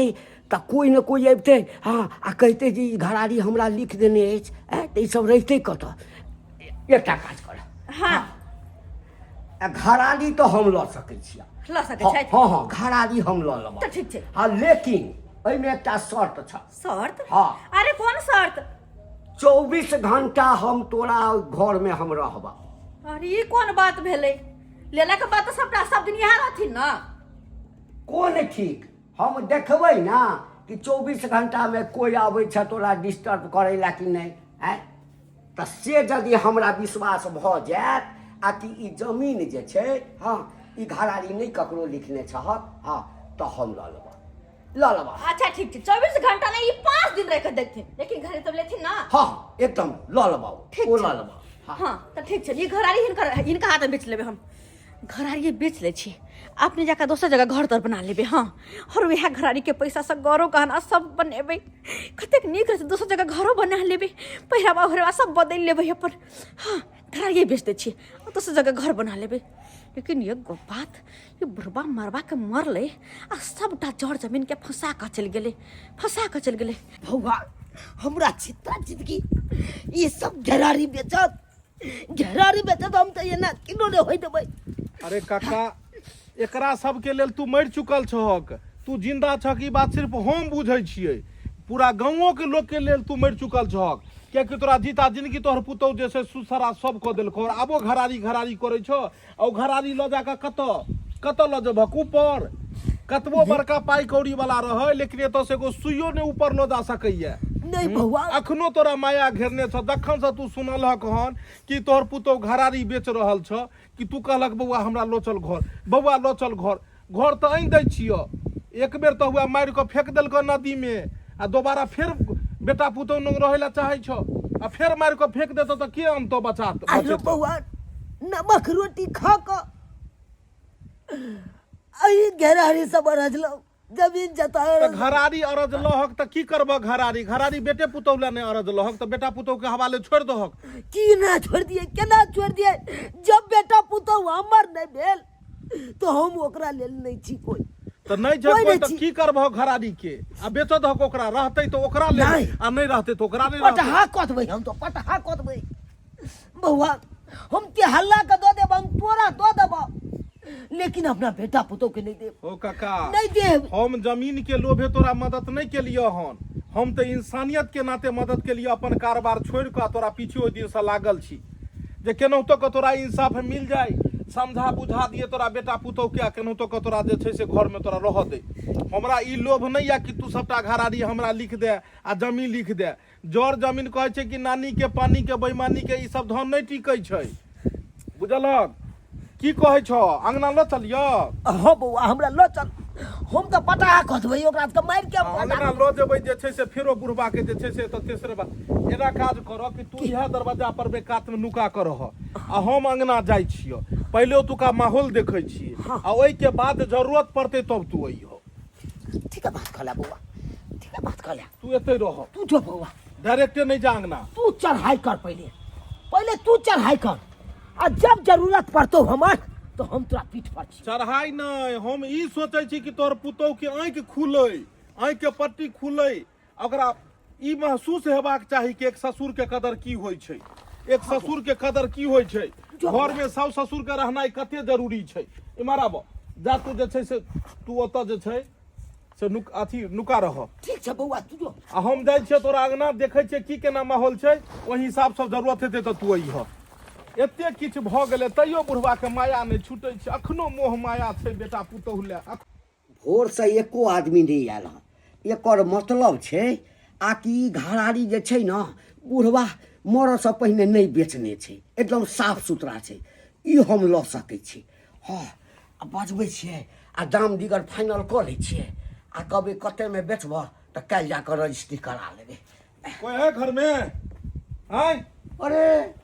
तऽ कोइ ने कोइ अबितै, हँ, आ कहितै जे ई घरारी हमरा लिख देने अछि। आँय तऽ ई सब रहितै कतऽ? एकटा काज कर। हाँ। आ घरारी तऽ हम लऽ सकै छियै। लऽ सकै हँ, छथि? हँ हँ, घरारी हम लऽ लेब। तऽ ठीक छै। हँ, लेकिन एहिमे एकटा शर्त छ। शर्त? हँ। अरे कोन शर्त? 24 घंटा हम तोरा घरमे हम रहब। अरे ई कोन बात भेलै? लेला के बाद तऽ सबटा सब दिन यहाँ रहथिन ना। कोन ठीक, हम देखबै ना कि 24 घंटामे कोइ आबै छै तोरा डिस्टर्ब करै ला कि नहि। आँय तऽ से यदि हमरा विश्वास भऽ जायत आ कि ई जमीन जे छै, हँ, ई घरारी नहि ककरो लिखने छहक, हँ, तऽ हम लऽ लेबऽ, लऽ लेबऽ। अच्छा ठीक छै, 24 घंटा नहीं, ई 5 दिन रह के देखथिन, लेकिन घरे तब लेथिन ना? हँ एकदम लऽ लेबऽ। ठीक ओ छै। लऽ लेबऽ। हँ। हाँ तऽ ठीक छै, ई घरारी हिनकर हिनका हाथ में बेच लेबै हम। घरारी बेच लै छी, अपने जाकर दोसर जगह घर तर बना लेबै। हाँ, और वएह घरारी के पैसा से गरो गहना सब बनेबै, कतेक नीक रहतै। दोसर जगह घरो बना लेबै, पहिरावा ओहरावा सब बदलि लेबै अपन। हाँ, घरारिए बेच दै छी, दोसर जगह घर बना लेबै। लेकिन एगो बात, ई बुढ़बा मरबा के मरलै आ सबटा जड़ जमीन के फंसा कऽ चलि गेलै, फंसा कऽ चलि गेलै। भगवान हमरा चित्ता जिंदगी ई सब घरारी बेचत, घरारी बेचत, हम तऽ एना किनो नहि होय देबै। अरे काका, एकरा सबके लेल तू मरि चुकल छहक, तू जिंदा छहक ई बात सिर्फ हम बुझै छियै। पूरा गाँवो के लोग के लेल तू मरि चुकल छहक, कियाकि तोरा जीता जिंदगी तोहर पुतहु जे से सुसरा सब कऽ देलकौ, और आबो घरारी घरारी करै छौ। आ ओ घरारी लऽ जाकऽ कतऽ कतऽ लऽ जेबहक ऊपर? कतबो बड़का पाइ कौड़ी वाला रहै लेकिन एतऽ से एगो सुइयो ने ऊपर लऽ जा सकैया। नहीं बौआ, अखनो तोरा माया घेरने छौ। दखन से तू सुनलहक हन कि तोहर पुतोह घरारी बेच रहल छ कि तू कहलक बौआ हमरा लोचल घर, बौआ लोचल घर। घर तऽ आनि दै छियौ, एक बेर तऽ हुआ मारि कऽ फेंक देलकौ नदी में आ दोबारा फेर बेटा पुतोह लग रहै लए चाहै छौ आ फेर मारि कऽ फेंक देतौ तऽ के अनतौ बचा आरो बचेतौ? बौआ, नमक रोटी खा कऽ अही घेरारी सब अरजलहुँ, जमीन जता। तऽ घरारी अरज लहक तऽ की करबह? घरारी घरारी बेटे पुतोह लए नहि अरज लहक तऽ बेटा पुतोह के हवाले छोड़ि दहक। की ना छोड़ दिए, केना छोड़ दिए? जब बेटा पुतोह हमर नहीं भेल तो हम ओकरा लेल नहीं छी कोई। तऽ नहि छै कोइ कोइ नहि तऽ छी। की करबह घरारी के? आ बेच दहक ओकरा, रहतै तऽ ओकरा लेल नहि। आ नहि रहतै तऽ ओकरा नहि रहतै। पटहा कऽ देबै हम तो, पटहा कऽ देबै बौआ। हम ते हल्ला के दऽ देब, हम तोरा दऽ देब, लेकिन अपना बेटा पुतोह के नहीं देब। ओ काका, नहीं देब। हम जमीन के लोभे तोरा मदद नहीं केलियऽ हन, हम तऽ इंसानियत के नाते मदद केलियऽ। अपन कारोबार छोड़ि कऽ तोरा पीछे ओहि दिनसँ लागल छी जे केनाहितो कऽ तोरा इंसाफ मिल जाय, समझा बुझा दिए तोरा बेटा पुतोह के आ केनाहितो कऽ तोरा जे छै से घरमे तोरा रहऽ दे। हमरा ई लोभ नहि यऽ कि तू सबटा घरारी हमरा लिख दे आ जमीन लिख दे। जर जमीन कहै छै कि नानी के पानी के बेईमानी के ई सब धन नहि टिकै छै, बुझलहक? की कहै छौ, अंगना लऽ चलियौ? हाँ बौआ, हमरा लऽ चल, हम तऽ पटा कऽ देबै ओकरा सबके मारि के। अंगना लऽ जेबै जे छै से फेरो बुढ़बा के जे छै से तऽ तेसरे बात एना काज करऽ कि तू इएह दरवाजा पर मे कात मे नुका कऽ रह आ हम अंगना जाइ छियौ, पहिले ओतुका माहौल देखै छियै आ ओहिके बाद जरूरत पड़तै तब तू अइहो। ठीक है बात कहला बौआ, ठीक है बात कहला। तू एतै रह। तू जो बौआ। डायरेक्टे नहीं जा अंगना। तू चढ़ाई कर, पहले पहले तू चढ़ाई कर आ जब जरूरत पड़तो हमार तो हम तोरा पीठ पर छी। चढ़ाई नहीं, हम ई सोचै छी कि तोहर पुतोह के आँखि खुलै, आँखि के पट्टी खुलै, ओकरा ई महसूस हेबाक चाही कि एक ससुर के कदर की होइ छै, एक ससुर के कदर की होइ छै, घर में साउस ससुर के रहनाइ कते जरूरी छै। इम्हर आब जा, तू जे छै से तू ओतऽ जे छै से नुक अथी नुका रह। ठीक छै बौआ, तू जो। आ हम जाइ छियै तोरा अंगना, देखै छियै की केना माहौल छै, ओहि हिसाबसँ जरूरत हेतै तऽ तू अइह। एते किछु भऽ गेलै तैयो बुढ़बाके माया नहि छूटै छै, अखनो मोह माया छै बेटा पुतोहु लए। भोरसँ एको आदमी नहि आयल हँ, एकर मतलब छै आ कि ई घरारी जे छै ने बुढ़बा मरऽसँ पहिने नहि बेचने छै, एकदम साफ सुथरा छै, ई हम लऽ सकै छी। हँ, आ बजबै छियै आ दाम दिगर फाइनल कऽ लै छियै आ कहबै कतेमे बेचबह तऽ काल्हि जा कऽ रजिस्ट्री करा लेबै। कोई है घर में? आय। अरे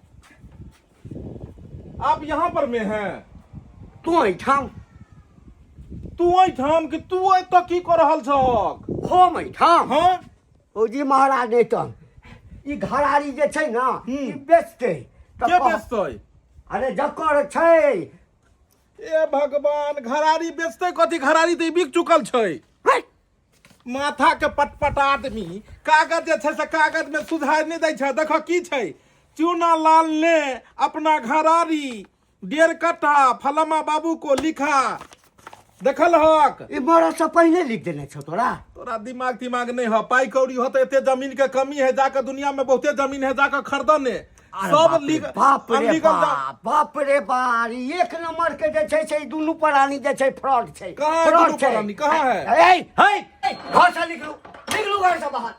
आप यहाँ पर में हैं? तू एहिठाम? तू एहिठाम कि तू एतऽ की कऽ रहल छहक? हम एहिठाम? हाँ। ओ जी महाराज, नहि तऽ ई घरारी जे छै ने ई बेचतै तऽ के बेचतै? अरे जकर छै। ए भगवान, घरारी बेचतै कथी? घरारी तऽ ई बिक चुकल छै। है। माथा के पटपट आदमी, कागज जे छै से कागज में सुधार नहि दै छै। देखो की छै, चूना लाल ने अपना घरारी 1.5 कट्ठा फलामा बाबू को लिखा। देखल हक? ई मरद से पहिने लिख देने छौ तोरा। तोरा दिमाग तिमाग नहीं हो, पाई कौड़ी हो तऽ एते जमीन के कमी है, जाके दुनिया में बहुते जमीन है, जाके खरीद ने। अरे सब बाप रे लीग बाप रे अनलीगल बाप, बाप रे बाप, ई एक नंबर के जे छै से ई दुनू प्राणी जे छै फ्रॉड छै। कहाँ है फ्रॉड दुनू छै। प्राणी? कहाँ है? ए, हे, हे, घर से निकलू, निकलू घर से बाहर।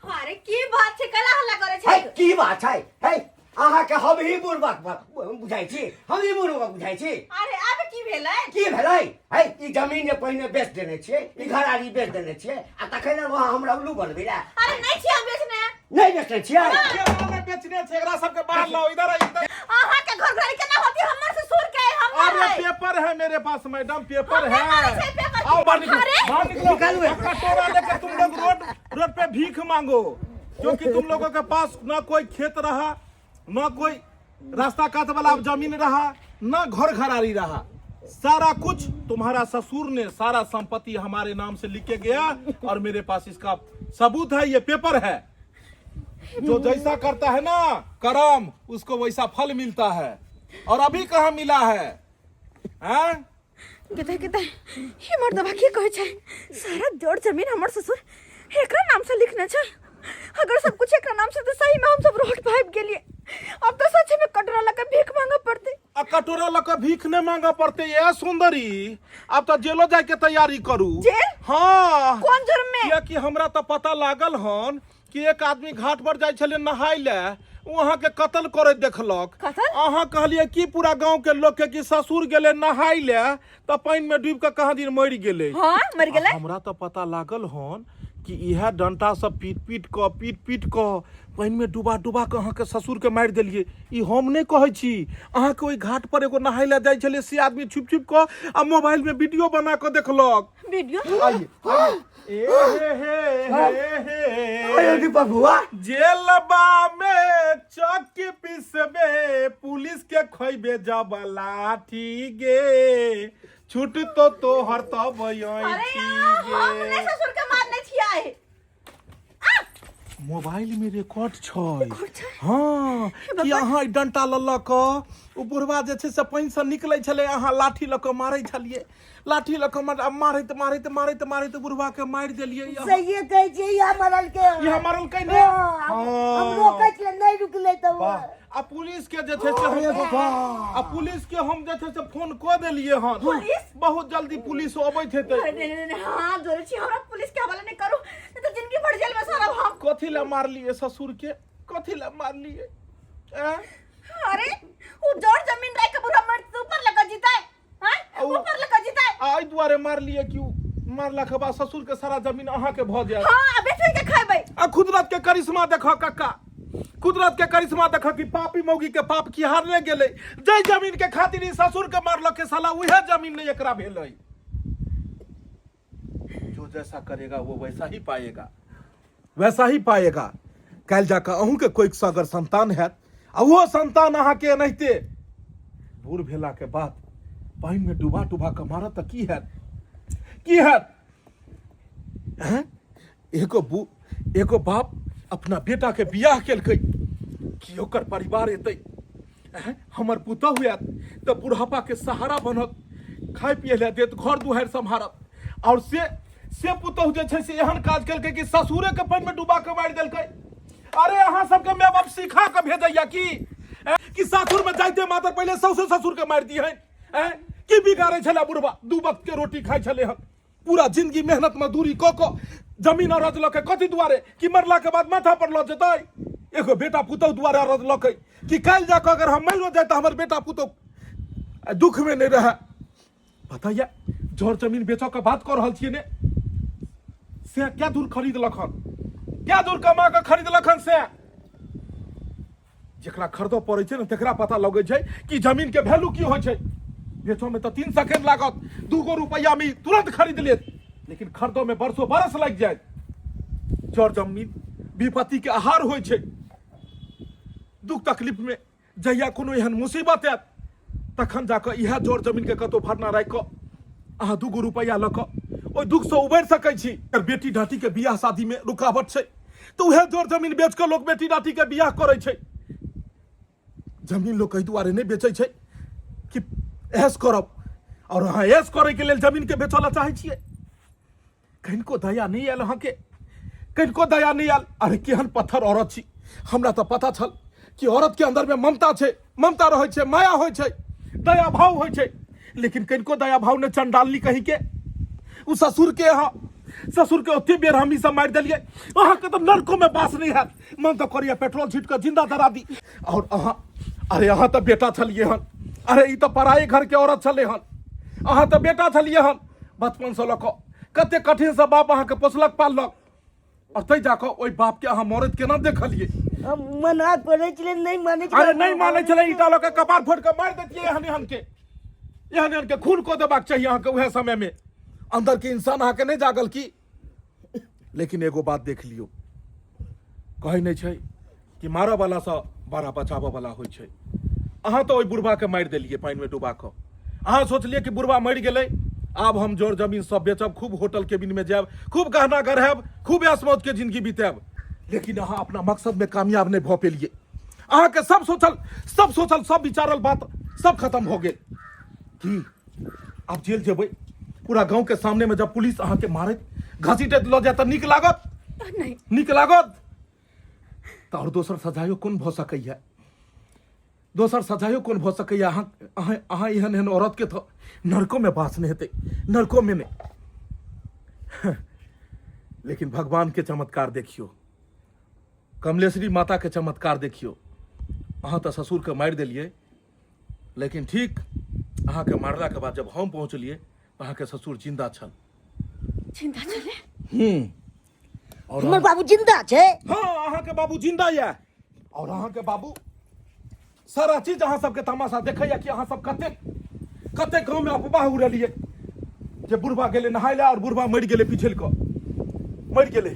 अरे की बात छै, कला हल्ला करे हे छै? की बात छै? हे, अहाँके हम ही बुढ़बक बुझाइ छी, हम ही बुढ़बक बुझाइ छी? अरे आब की भेलै? की भेलै? हे, ई जमीन जे पहिने बेच देने छियै, ई घरारी बेच देने छियै आ तखन अहाँ हमरा उल्लू बनबै लए? अरे नहीं छी हम बेचने। नहि बेचने छियै? केना नहि बेचने छै? एकरा सबके बाहर लाओ, इधर आ, इधर। अहाँ के घर घरारी केना होती? हमर ससुर के हमर अरे है। पेपर है मेरे पास मैडम, पेपर हम है। नहीं माने छै पेपर। आओ बाहर निकलो, अरे! बाहर निकलो। निकालू। कटोरा लेकर तुम लोग रोड रोड पे भीख मांगो, क्योंकि तुम लोगों के पास ना कोई खेत रहा, ना कोई रास्ता कात वाला जमीन रहा, ना घर घरारी रहा। सारा कुछ तुम्हारा ससुर ने सारा संपत्ति हमारे नाम से लिख के गया और मेरे पास इसका सबूत है, ये पेपर है। जो जैसा करता है ना कर्म, उसको वैसा फल मिलता है। और अभी कहाँ मिला है? हैं? कते कते ही मर्दबा की कहै छै, सारा जड़ जमीन हमर ससुर एकरा नाम से लिखने छै। अगर सब कुछ एकरा नाम से तऽ सही में हम सब रोड पाबि गेलियै। अब तो सच में कटोरा लगा भीख मांगे पड़ते। आ कटोरा लऽ कऽ भीख नहि मांगऽ पड़तै ए सुंदरी, आब तऽ जेलो जाय के तैयारी करू। जेल? हाँ। कोन जुर्म में? कियाकि हमरा तऽ पता लागल हन कि एक आदमी घाट पर जाइ छलै नहाय लए, ओ अहाँके कत्ल करैत देखलक। कत्ल? अहाँ कहलियै कि पूरा गाँव के लोक के कि ससुर गेलै नहाय लए तऽ पानि में डूबि कऽ कहाँ दिन मरि गेलै। हाँ, मरि गेलै। आ हमरा तऽ पता लागल हन कि इएह डंटा सब पीट पीट कऽ पीट पीट कऽ पानि में डुबा डुबा कऽ अहाँके ससुर के मारि देलियै। ई हम नहि कहै छी, अहाँके ओहि घाट पर एगो नहाय लए जाइ छलै से आदमी छुपि छुपि कऽ आ मोबाइल में वीडियो बना कऽ देखलक। वीडियो? आइए, आइए। ए हे हे हे हे। अरे दीपक बुआ। जेलबा में चक्की पिसबे पुलिस के खोइबे जब लाठी गे, छूट तो तोहर तब अरे यार, हम गे। नहीं ससुर के मारने छियै। मोबाइल में रिकॉर्ड छै। हाँ, कि अहाँ ई डंटा लऽ लऽ कऽ ओ बुढ़वा जे छै से पानिसँ निकलै छलै, अहाँ लाठी लऽ कऽ मारै छलियै, लाठी लऽ कऽ मार मारैत मारैत मारैत मारैत बुढ़वा के मारि देलियै। अहाँ। सहिए कहै छियै, इएह मरलकै। इएह मरलकै ने? हाँ, हम रोकै छियै, नहि रुकलै तऽ वाह। आ पुलिस के जे छै से हम आ पुलिस के हम जे छै से फोन कऽ देलियै हन। पुलिस? बहुत जल्दी पुलिस अबैत हेतै। अरे नहीं, नहीं, नहीं, हाथ जोड़ै छी, हमरा पुलिस के हवाले नहीं करू, नहीं तो जिंदगी भर जेल में सड़ब हम। कथी लए मारलियै ससुर के, कथी लए मारलियै? आँय? अरे उ जड़ जमीन रख के बुढ़ा मर ऊपर लगा जीता है। हाँ? ऊपर लगा जीता है। आ एहि दुआरे मारलियै कि उ मारला के बाद ससुर के सारा जमीन अहाँ के भऽ जायत। हाँ, अबे फिर के खेबै। आ कुदरत के करिश्मा देखऽ कक्का, कुदरत के करिश्मा देखऽ कि पापी मौगी के पाप खिहारने गेलै। जै जमीन के खातिर ई ससुर के मारलक के साला उहे जमीन नहीं एकरा भेलै। जो जैसा करेगा वो वैसा ही पाएगा, वैसा ही पाएगा। काल्हि जाकऽ अहूँके कोइ अगर संतान हैत आ ओहो संतान अहाँके एनाहिते बूढ़ भेलाके बाद पानिमे डुबा डुबा कऽ मारत तऽ की हैत, की हैत? हैं? एगो बाप अपना बेटाके बियाह केलकै कि ओकर परिवार एतै, हैं? हमर पुतहु आयत तऽ बुढ़ापाके सहारा बनत, खाय पियै लए देत, घर दुआरि सम्हारत। और से पुतहु जे छै से एहन काज केलकै कि ससुरेके पानिमे डुबा कऽ मारि देलकै। अरे अहाँ सबके माय बाप सिखा कऽ भेजैया की, हैं? कि सासुरमे जाइते मात्र पहिले सौसे ससुरके मारि दिहन? हैं? की बिगाड़ै छलै बुढ़बा? दू वक्त के रोटी खाइ छलै हन, पूरा जिंदगी मेहनत मजदूरी कऽ कऽ जमीन अरज लऽ के कथी दुआरे कि मरला के बाद माथा पर लऽ जेतै? एगो बेटा पुतहु दुआरे अरज लऽकै कि काल्हि जाकऽ अगर हम मरियो जाए तऽ हमर बेटा पुतहु दुख में नहीं रहे। पता ये जर जमीन बेचऽ के बात कऽ रहल छियै ने, से क्या दूर खरीदलक हन, क्या दूर कमा कऽ खरीदलक हन? से जकरा खरीदऽ पड़ै छै ने तकरा पता लगै छै कि जमीन के वैल्यू की होइ छै। बेचऽ में तऽ 3 सेकेंड लागत, 2 गो रुपैआ में तुरंत खरीद लेत, लेकिन खरीदऽ में बरसो बरस लागि जायत। जर जमीन विपत्ति के आहार होइ छै। दुख तकलीफ में जहिया कोनो एहन मुसीबत आयत तखन जाकऽ इएह जर जमीन के कतौ भरना राखि कऽ अहाँ 2 गो रुपैआ लऽ कऽ ओहि दुखसँ उबरि सकै छी। अगर बेटी डाटी के बियाह शादी में रुकावट छै तऽ उएह जर जमीन बेच कऽ लोक बेटी डाटी के बियाह करै छै। जमीन लोक एहि दुआरे नहि बेचै छै कि ऐश करब, और अहाँ ऐश करैके लेल जमीन के बेचऽ लए चाहै छियै। कनिको दया नहि आयल अहाँके, कनिको दया नहि आयल। अरे केहन पत्थर औरत छी, हमरा तऽ पता छल कि औरत के अंदर में ममता छै, ममता रहै छै, माया होइ छै, दया भाव होइ छै, लेकिन कनिको दया भाव नहि चंडालनी कही के। उ ससुर के अहाँ, ससुर के ओते बेर हम ई सब मारि देलियै, अहाँके तऽ नरको में बास नहि हैत। मन तऽ करैया पेट्रोल छीट कऽ जिंदा जरा दी। और अहाँ, अरे अहाँ तऽ बेटा छलियै हन, अरे ई तऽ पराये घर के औरत छलै हन, अहाँ तऽ बेटा छलियै हन। बचपनसँ लऽ कऽ कते कठिनसँ बाप अहाँके पोसलक पाललक, और तै जाकऽ ओहि बापके अहाँ मरैत केना देखलियै? हम मना करै छलियै, नहि मानै छलै। अरे नहि मानै छलै, ईटा लऽ कऽ कपार फोड़ि कऽ मारि दैतियै एहन एहन के, एहन एहन के खून कऽ देबाक चाही अहाँके उएह समयमे। अंदर के इंसान अहाँके नहि जागल की? लेकिन एगो बात देख लियौ, कहै नहि छै कि मारऽ वाला सँ बड़ा बचाबऽ वाला होइ छै। अहाँ तऽ ओहि बुढ़बाके मारि देलियै पानिमे डुबा कऽ। अहाँ सोचलियै कि बुढ़बा मरि गेलै, आब हम जर जमीन सब बेचब, खूब होटल केबिनमे जायब, खूब गहना गढ़ायब, खूब ऐश मौजके जिंदगी बितायब। लेकिन अहाँ अपना मकसदमे कामयाब नहि भऽ पेलियै। अहाँके सब सोचल, सब सोचल, सब विचारल बात सब खत्म भऽ गेल। की आब जेल जेबै? पूरा गांव के सामने में जब पुलिस अहाँके मारैत घसीटैत लऽ जायत तऽ नीक लागत? नहीं। नीक लागत? तऽ आओर दोसर सजायो कोन भऽ सकैया? दोसर सजायो कोन भऽ सकैए अहाँ अहाँ अहाँ एहन एहन औरतके तऽ नरकोमे बास नहि हेतै, नरकोमे नहि। लेकिन भगवानके चमत्कार देखियौ, कमलेश्वरी माताके चमत्कार देखियौ। अहाँ तऽ ससुरके मारि देलियै, लेकिन ठीक अहाँके मारलाके बाद जब हम पहुँचलियै तऽ अहाँके ससुर जिन्दा छल। जिंदा छलै? और हमर बाबू जिंदा छै? हाँ, अहाँके बाबू जिंदा यऽ। और अहाँके बाबू सारा चीज अहाँ सबके तमाशा देखैया कि अहाँ सब कतेक कतेक गाँवमे अफवाह उड़ेलियै जे बुढ़बा गेलै नहाय लए और बुढ़बा मरि गेलै, पिछड़ि कऽ मरि गेलै।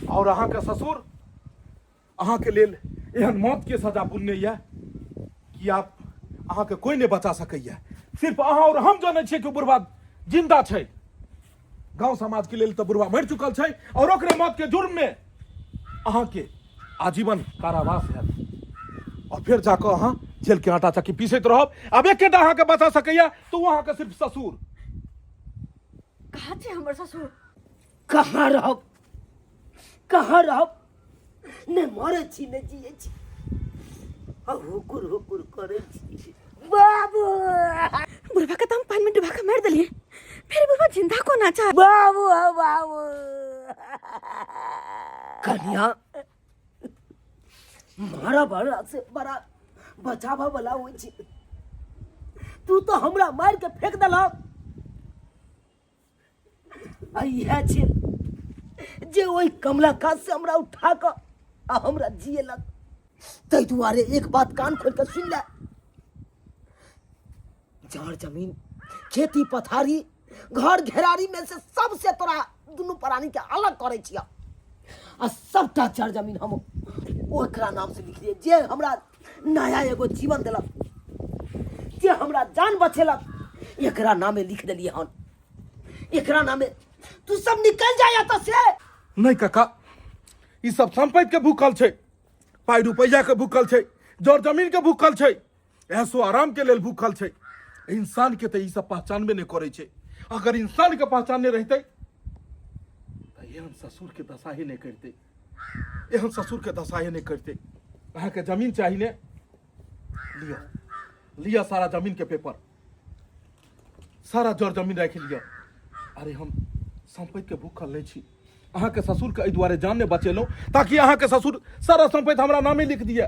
और अहाँके ससुर अहाँके लेल एहन मौतके सजा बुनने यऽ कि आप अहाँके कोई नहि बचा सकैया। सिर्फ अहाँ और हम जानै छियै कि बुढ़बा जिंदा छै। गांव समाज के लेल तऽ बुढ़बा मरि चुकल छै और ओकरे मौत के जुर्म में अहाँके आजीवन कारावास हैत और फेर जाकऽ अहाँ जेल के आटा चक्की पीसैत रहब। आब एकेटा अहाँके बचा सकैया तऽ ओ अहाँके सिर्फ ससुर। कहाँ छै हमर ससुर? कहाँ रहब, कहाँ रहब, ने मरै छी ने जियै छी, आ हुकुर हुकुर करै छी। बाबू, बुढ़वा के तो हम पानी में डुबा के मार दिलिए, फिर बुढ़वा जिंदा कोना छै? बाबू, हो बाबू। कन्या, मारा बड़ा से बड़ा बचावा वाला होइ छै। तू तो हमरा मार के फेंक देलक, आ इएह छै जे ओहि कमला कात से हमरा उठा कऽ आ हमरा जियेलक। ताहि दुआरे एक बात कान खोलि कऽ सुनि ले, जर जमीन, खेती पथारी, घर घेरारी में से सबसे तोरा दुनू प्राणी के अलग करै छियह, आ सबटा जर जमीन हम ओकरा नाम से लिखलियै जे हमरा नया एगो जीवन देलक, जे हमरा जान बचेलक। एकरा नामे लिख देलियै हन, एकरा नामे। तू सब निकल जा एतऽ से। नहीं काका, ई सब संपत्ति के भूखल छै, पाई रुपैया के भूखल छै, जर जमीन के भूखल छै, ऐसो आराम के लेल भूखल छै। इंसान के तऽ ई सब पहचानबे नहीं करै छै। अगर इंसान के पहचानने रहते तऽ एहन ससुर के दशा ही नहीं करते, एहन ससुर के दशा ही नहीं करते। अहाँके जमीन चाही ने? लिअ, लिअ सारा जमीन के पेपर, सारा जर जमीन राखि लिअ। अरे हम संपत्ति के भूखल नहीं छी। अहाँके ससुर के एहि दुआरे जान नहि बचेलहुँ ताकि अहाँके ससुर सारा संपत्ति हमरा नामे लिख दिए।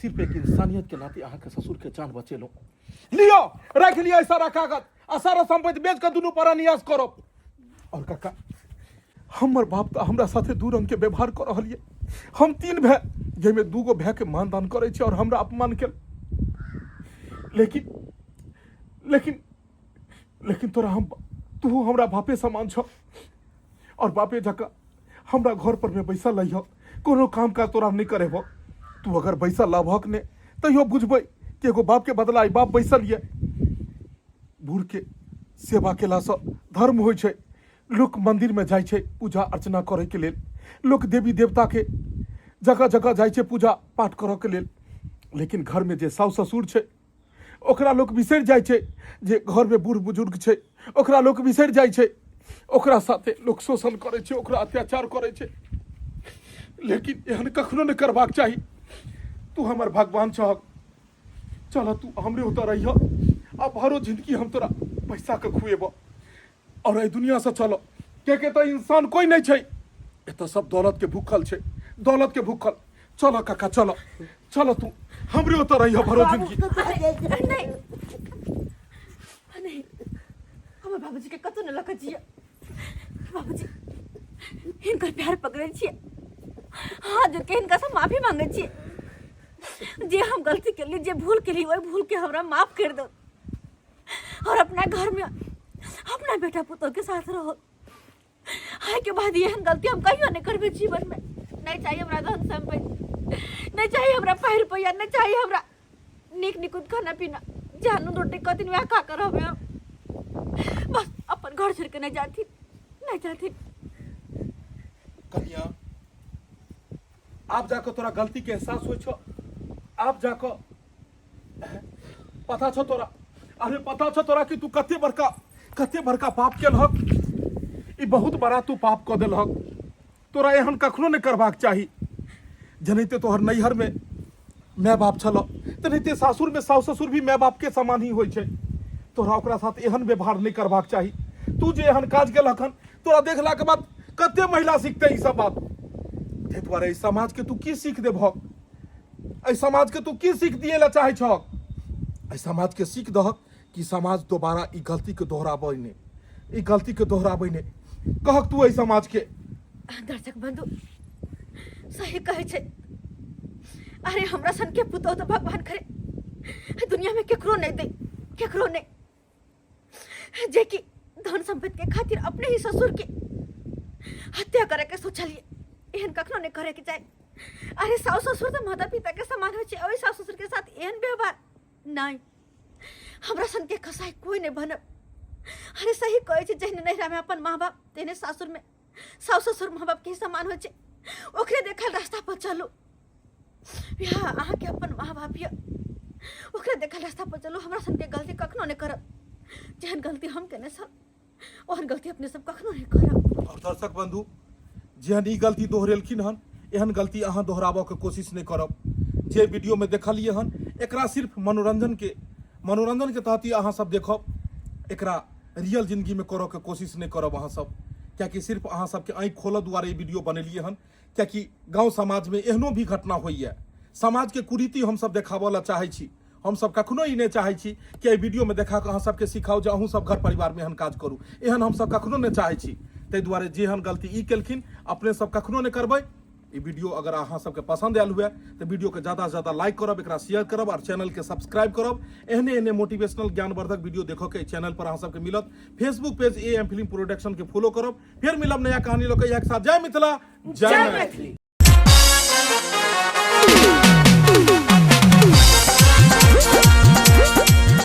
सिर्फ एक इंसानियत के नाते अहाँके ससुर के जान बचेलहुँ। लिअ, राखि लिअ ई सारा कागज आ सारा संपत्ति बेच कऽ दुनू प्राणी ऐश करब। और काका, हमर बाप तऽ हमरा साथे दू रंग के व्यवहार कऽ रहल ये। हम 3 भाय, जाहिमे 2 गो भाय के मानदान करै छी और हमरा अपमान केल। लेकिन लेकिन लेकिन तोरा हम, तू हमरा बापे समान छ और बापे जकाँ हमरा घर पर में बैसल रहिह, कोनो काम काज तोरा नहीं करेबो। तू अगर बैसल रहबहक ने तैयो बुझबै कि एगो बाप के बदला ई बाप बैसल ये। बूढ़ के सेवा केलासँ धर्म होइ छै। लोक मंदिर में जाइ छै पूजा अर्चना करे के लेल, लोक देवी देवता के जगह जगह जाइ छै पूजा पाठ करऽ के लेल। लेकिन घर में जे सासु ससुर छै ओकरा लोक बिसरि जाइ छै, जे घर में बूढ़ बुजुर्ग छै ओकरा लोक बिसरि जाइ छै, ओकरा साथे लोक शोषण करै छै, ओकरा अत्याचार करै छै। लेकिन एहन कखनो नहि करबाक चाही। तू हमर भगवान छहक, चल तू हमरे ओतऽ रहिह, आ भरो जिंदगी हम तोरा पैसा के खुएबऽ और एहि दुनिया से चल। के के तऽ इंसान कोई नहीं छै, एतऽ सब दौलत के भूखल छै, दौलत के भूखल। चल काका, चल चल, तू हमरे ओतऽ रहिह भरो जिंदगी। नहीं नहीं, हमर बाबूजी के कतौ नहि लऽ कऽ जिय। बाबूजी, हिनकर प्यार पकड़ै छियै, हाथ जोड़ के हिनका से माफी मांगे छियै। जे हम गलती केली, जे भूल केली, ओहि भूल के हमरा माफ कर दो और अपना घर में अपना बेटा पुतोह के साथ रहो। आइ के बाद एहन गलती हम कहियो नहीं करबे जीवन में। नहीं चाहिए हमरा धन संपत्ति, नहीं चाहिए हमरा पाई रुपया, नहीं चाहिए हमरा नीक निकुत खाना पीना। जानू रोटी कथिन वएह खा कर रहबे हम, बस अपन घर छोड़ के नहीं जाथिन, नहीं जाथिन। कन्या, आब जाकऽ तोरा गलती के एहसास होइ छौ? आब जाकऽ पता छौ तोरा? अरे पता छौ तोरा कि तू कते बड़का, कते बड़का पाप केलहक? ई बहुत बड़ा तू पाप कऽ देलहक। तोरा एहन कखनो नहि करबाक चाही। जनैते तोहर नैहर में माय बाप छल, तेनाहिते सासुरमे सासु ससुर भी माय बापके समान ही होइ छै। तोरा ओकरा साथ एहन व्यवहार नहि करबाक चाही। तू जे एहन काज केलक हन, तोरा देखलाके बाद कते महिला सीखतै ई सब बात? ताहि दुआरे एहि समाजके तू की सीख देबहक? एहि समाजके तू की सीख दिए ला चाहै छहक? एहि समाजके सीख दहक कि समाज दोबारा ई गलतीके दोहराबै नहि, ई गलतीके दोहराबै नहि। कहक तू एहि समाजके। दर्शक बंधु, सही कहै छै। अरे हमरा सन के पुतोह तऽ भगवान करे दुनिया में केकरो नहीं दे, केकरो नहीं, जे कि धन संपत्ति के खातिर अपने ही ससुर के हत्या करे के सोचलिए। एहन कखनो नहीं करे के चाही। अरे सास ससुर तो माता पिता के समान हो छे, ओहि सास ससुर के साथ एहन व्यवहार नहीं। हमरा सन के कसाई कोई नहीं बनब। अरे सही कहै छै, जहने नैहरा में अपन माँ बाप तेहने सासुर में सास ससुर माँ बाप के समान हो छे। ओकरे देखल रास्ता पर चलू। या अहाँ के अपन माँ बाप या ओकरे देखल रास्ता पर चलू। हमरा सन के गलती कखनो नहीं करब। जेहन गलती हम केने छल ओहन गलती अपने सब कखनो नहीं करब। और दर्शक बंधु, जेहन ई गलती दोहरेलखिन हन, एहन गलती अहाँ दोहराबऽ के कोशिश नहीं करब। जे वीडियो में देखलिए हन एकरा सिर्फ मनोरंजन के तहत ही अहाँ सब देखब, एकरा रियल जिंदगी में करऽ के कोशिश नहीं करब अहाँ सब। कियाकि सिर्फ अहाँ सबके आँखि खोलऽ दुआरे ई वीडियो बनेलिए हन, कियाकि गाँव समाज में एहनो भी घटना होइए। समाज के कुरीति हम सब देखाबऽ ला चाहै छी। हम सब कखनो ई नहि चाहै छी कि एहि वीडियोमे देखा कऽ अहाँ सबके सिखाउ जे अहूँ सब घर परिवारमे एहन काज करू। एहन हम सब कखनो नहि चाहै छी। ताहि दुआरे जेहन गलती ई केलखिन अपने सब कखनो नहि करबै। ई वीडियो अगर अहाँ सबके पसंद आयल हुए तऽ वीडियोके ज़्यादा से ज़्यादा लाइक करब, एकरा शेयर करब और चैनलके सब्सक्राइब करब। एहने एहने मोटिवेशनल ज्ञानवर्धक वीडियो देखऽ के चैनल पर अहाँ सबके मिलत। Facebook page A M film production के फॉलो करब। फिर मिलब नया कहानी लऽ के इएह के साथ। जय मिथिला, जय मैथिली।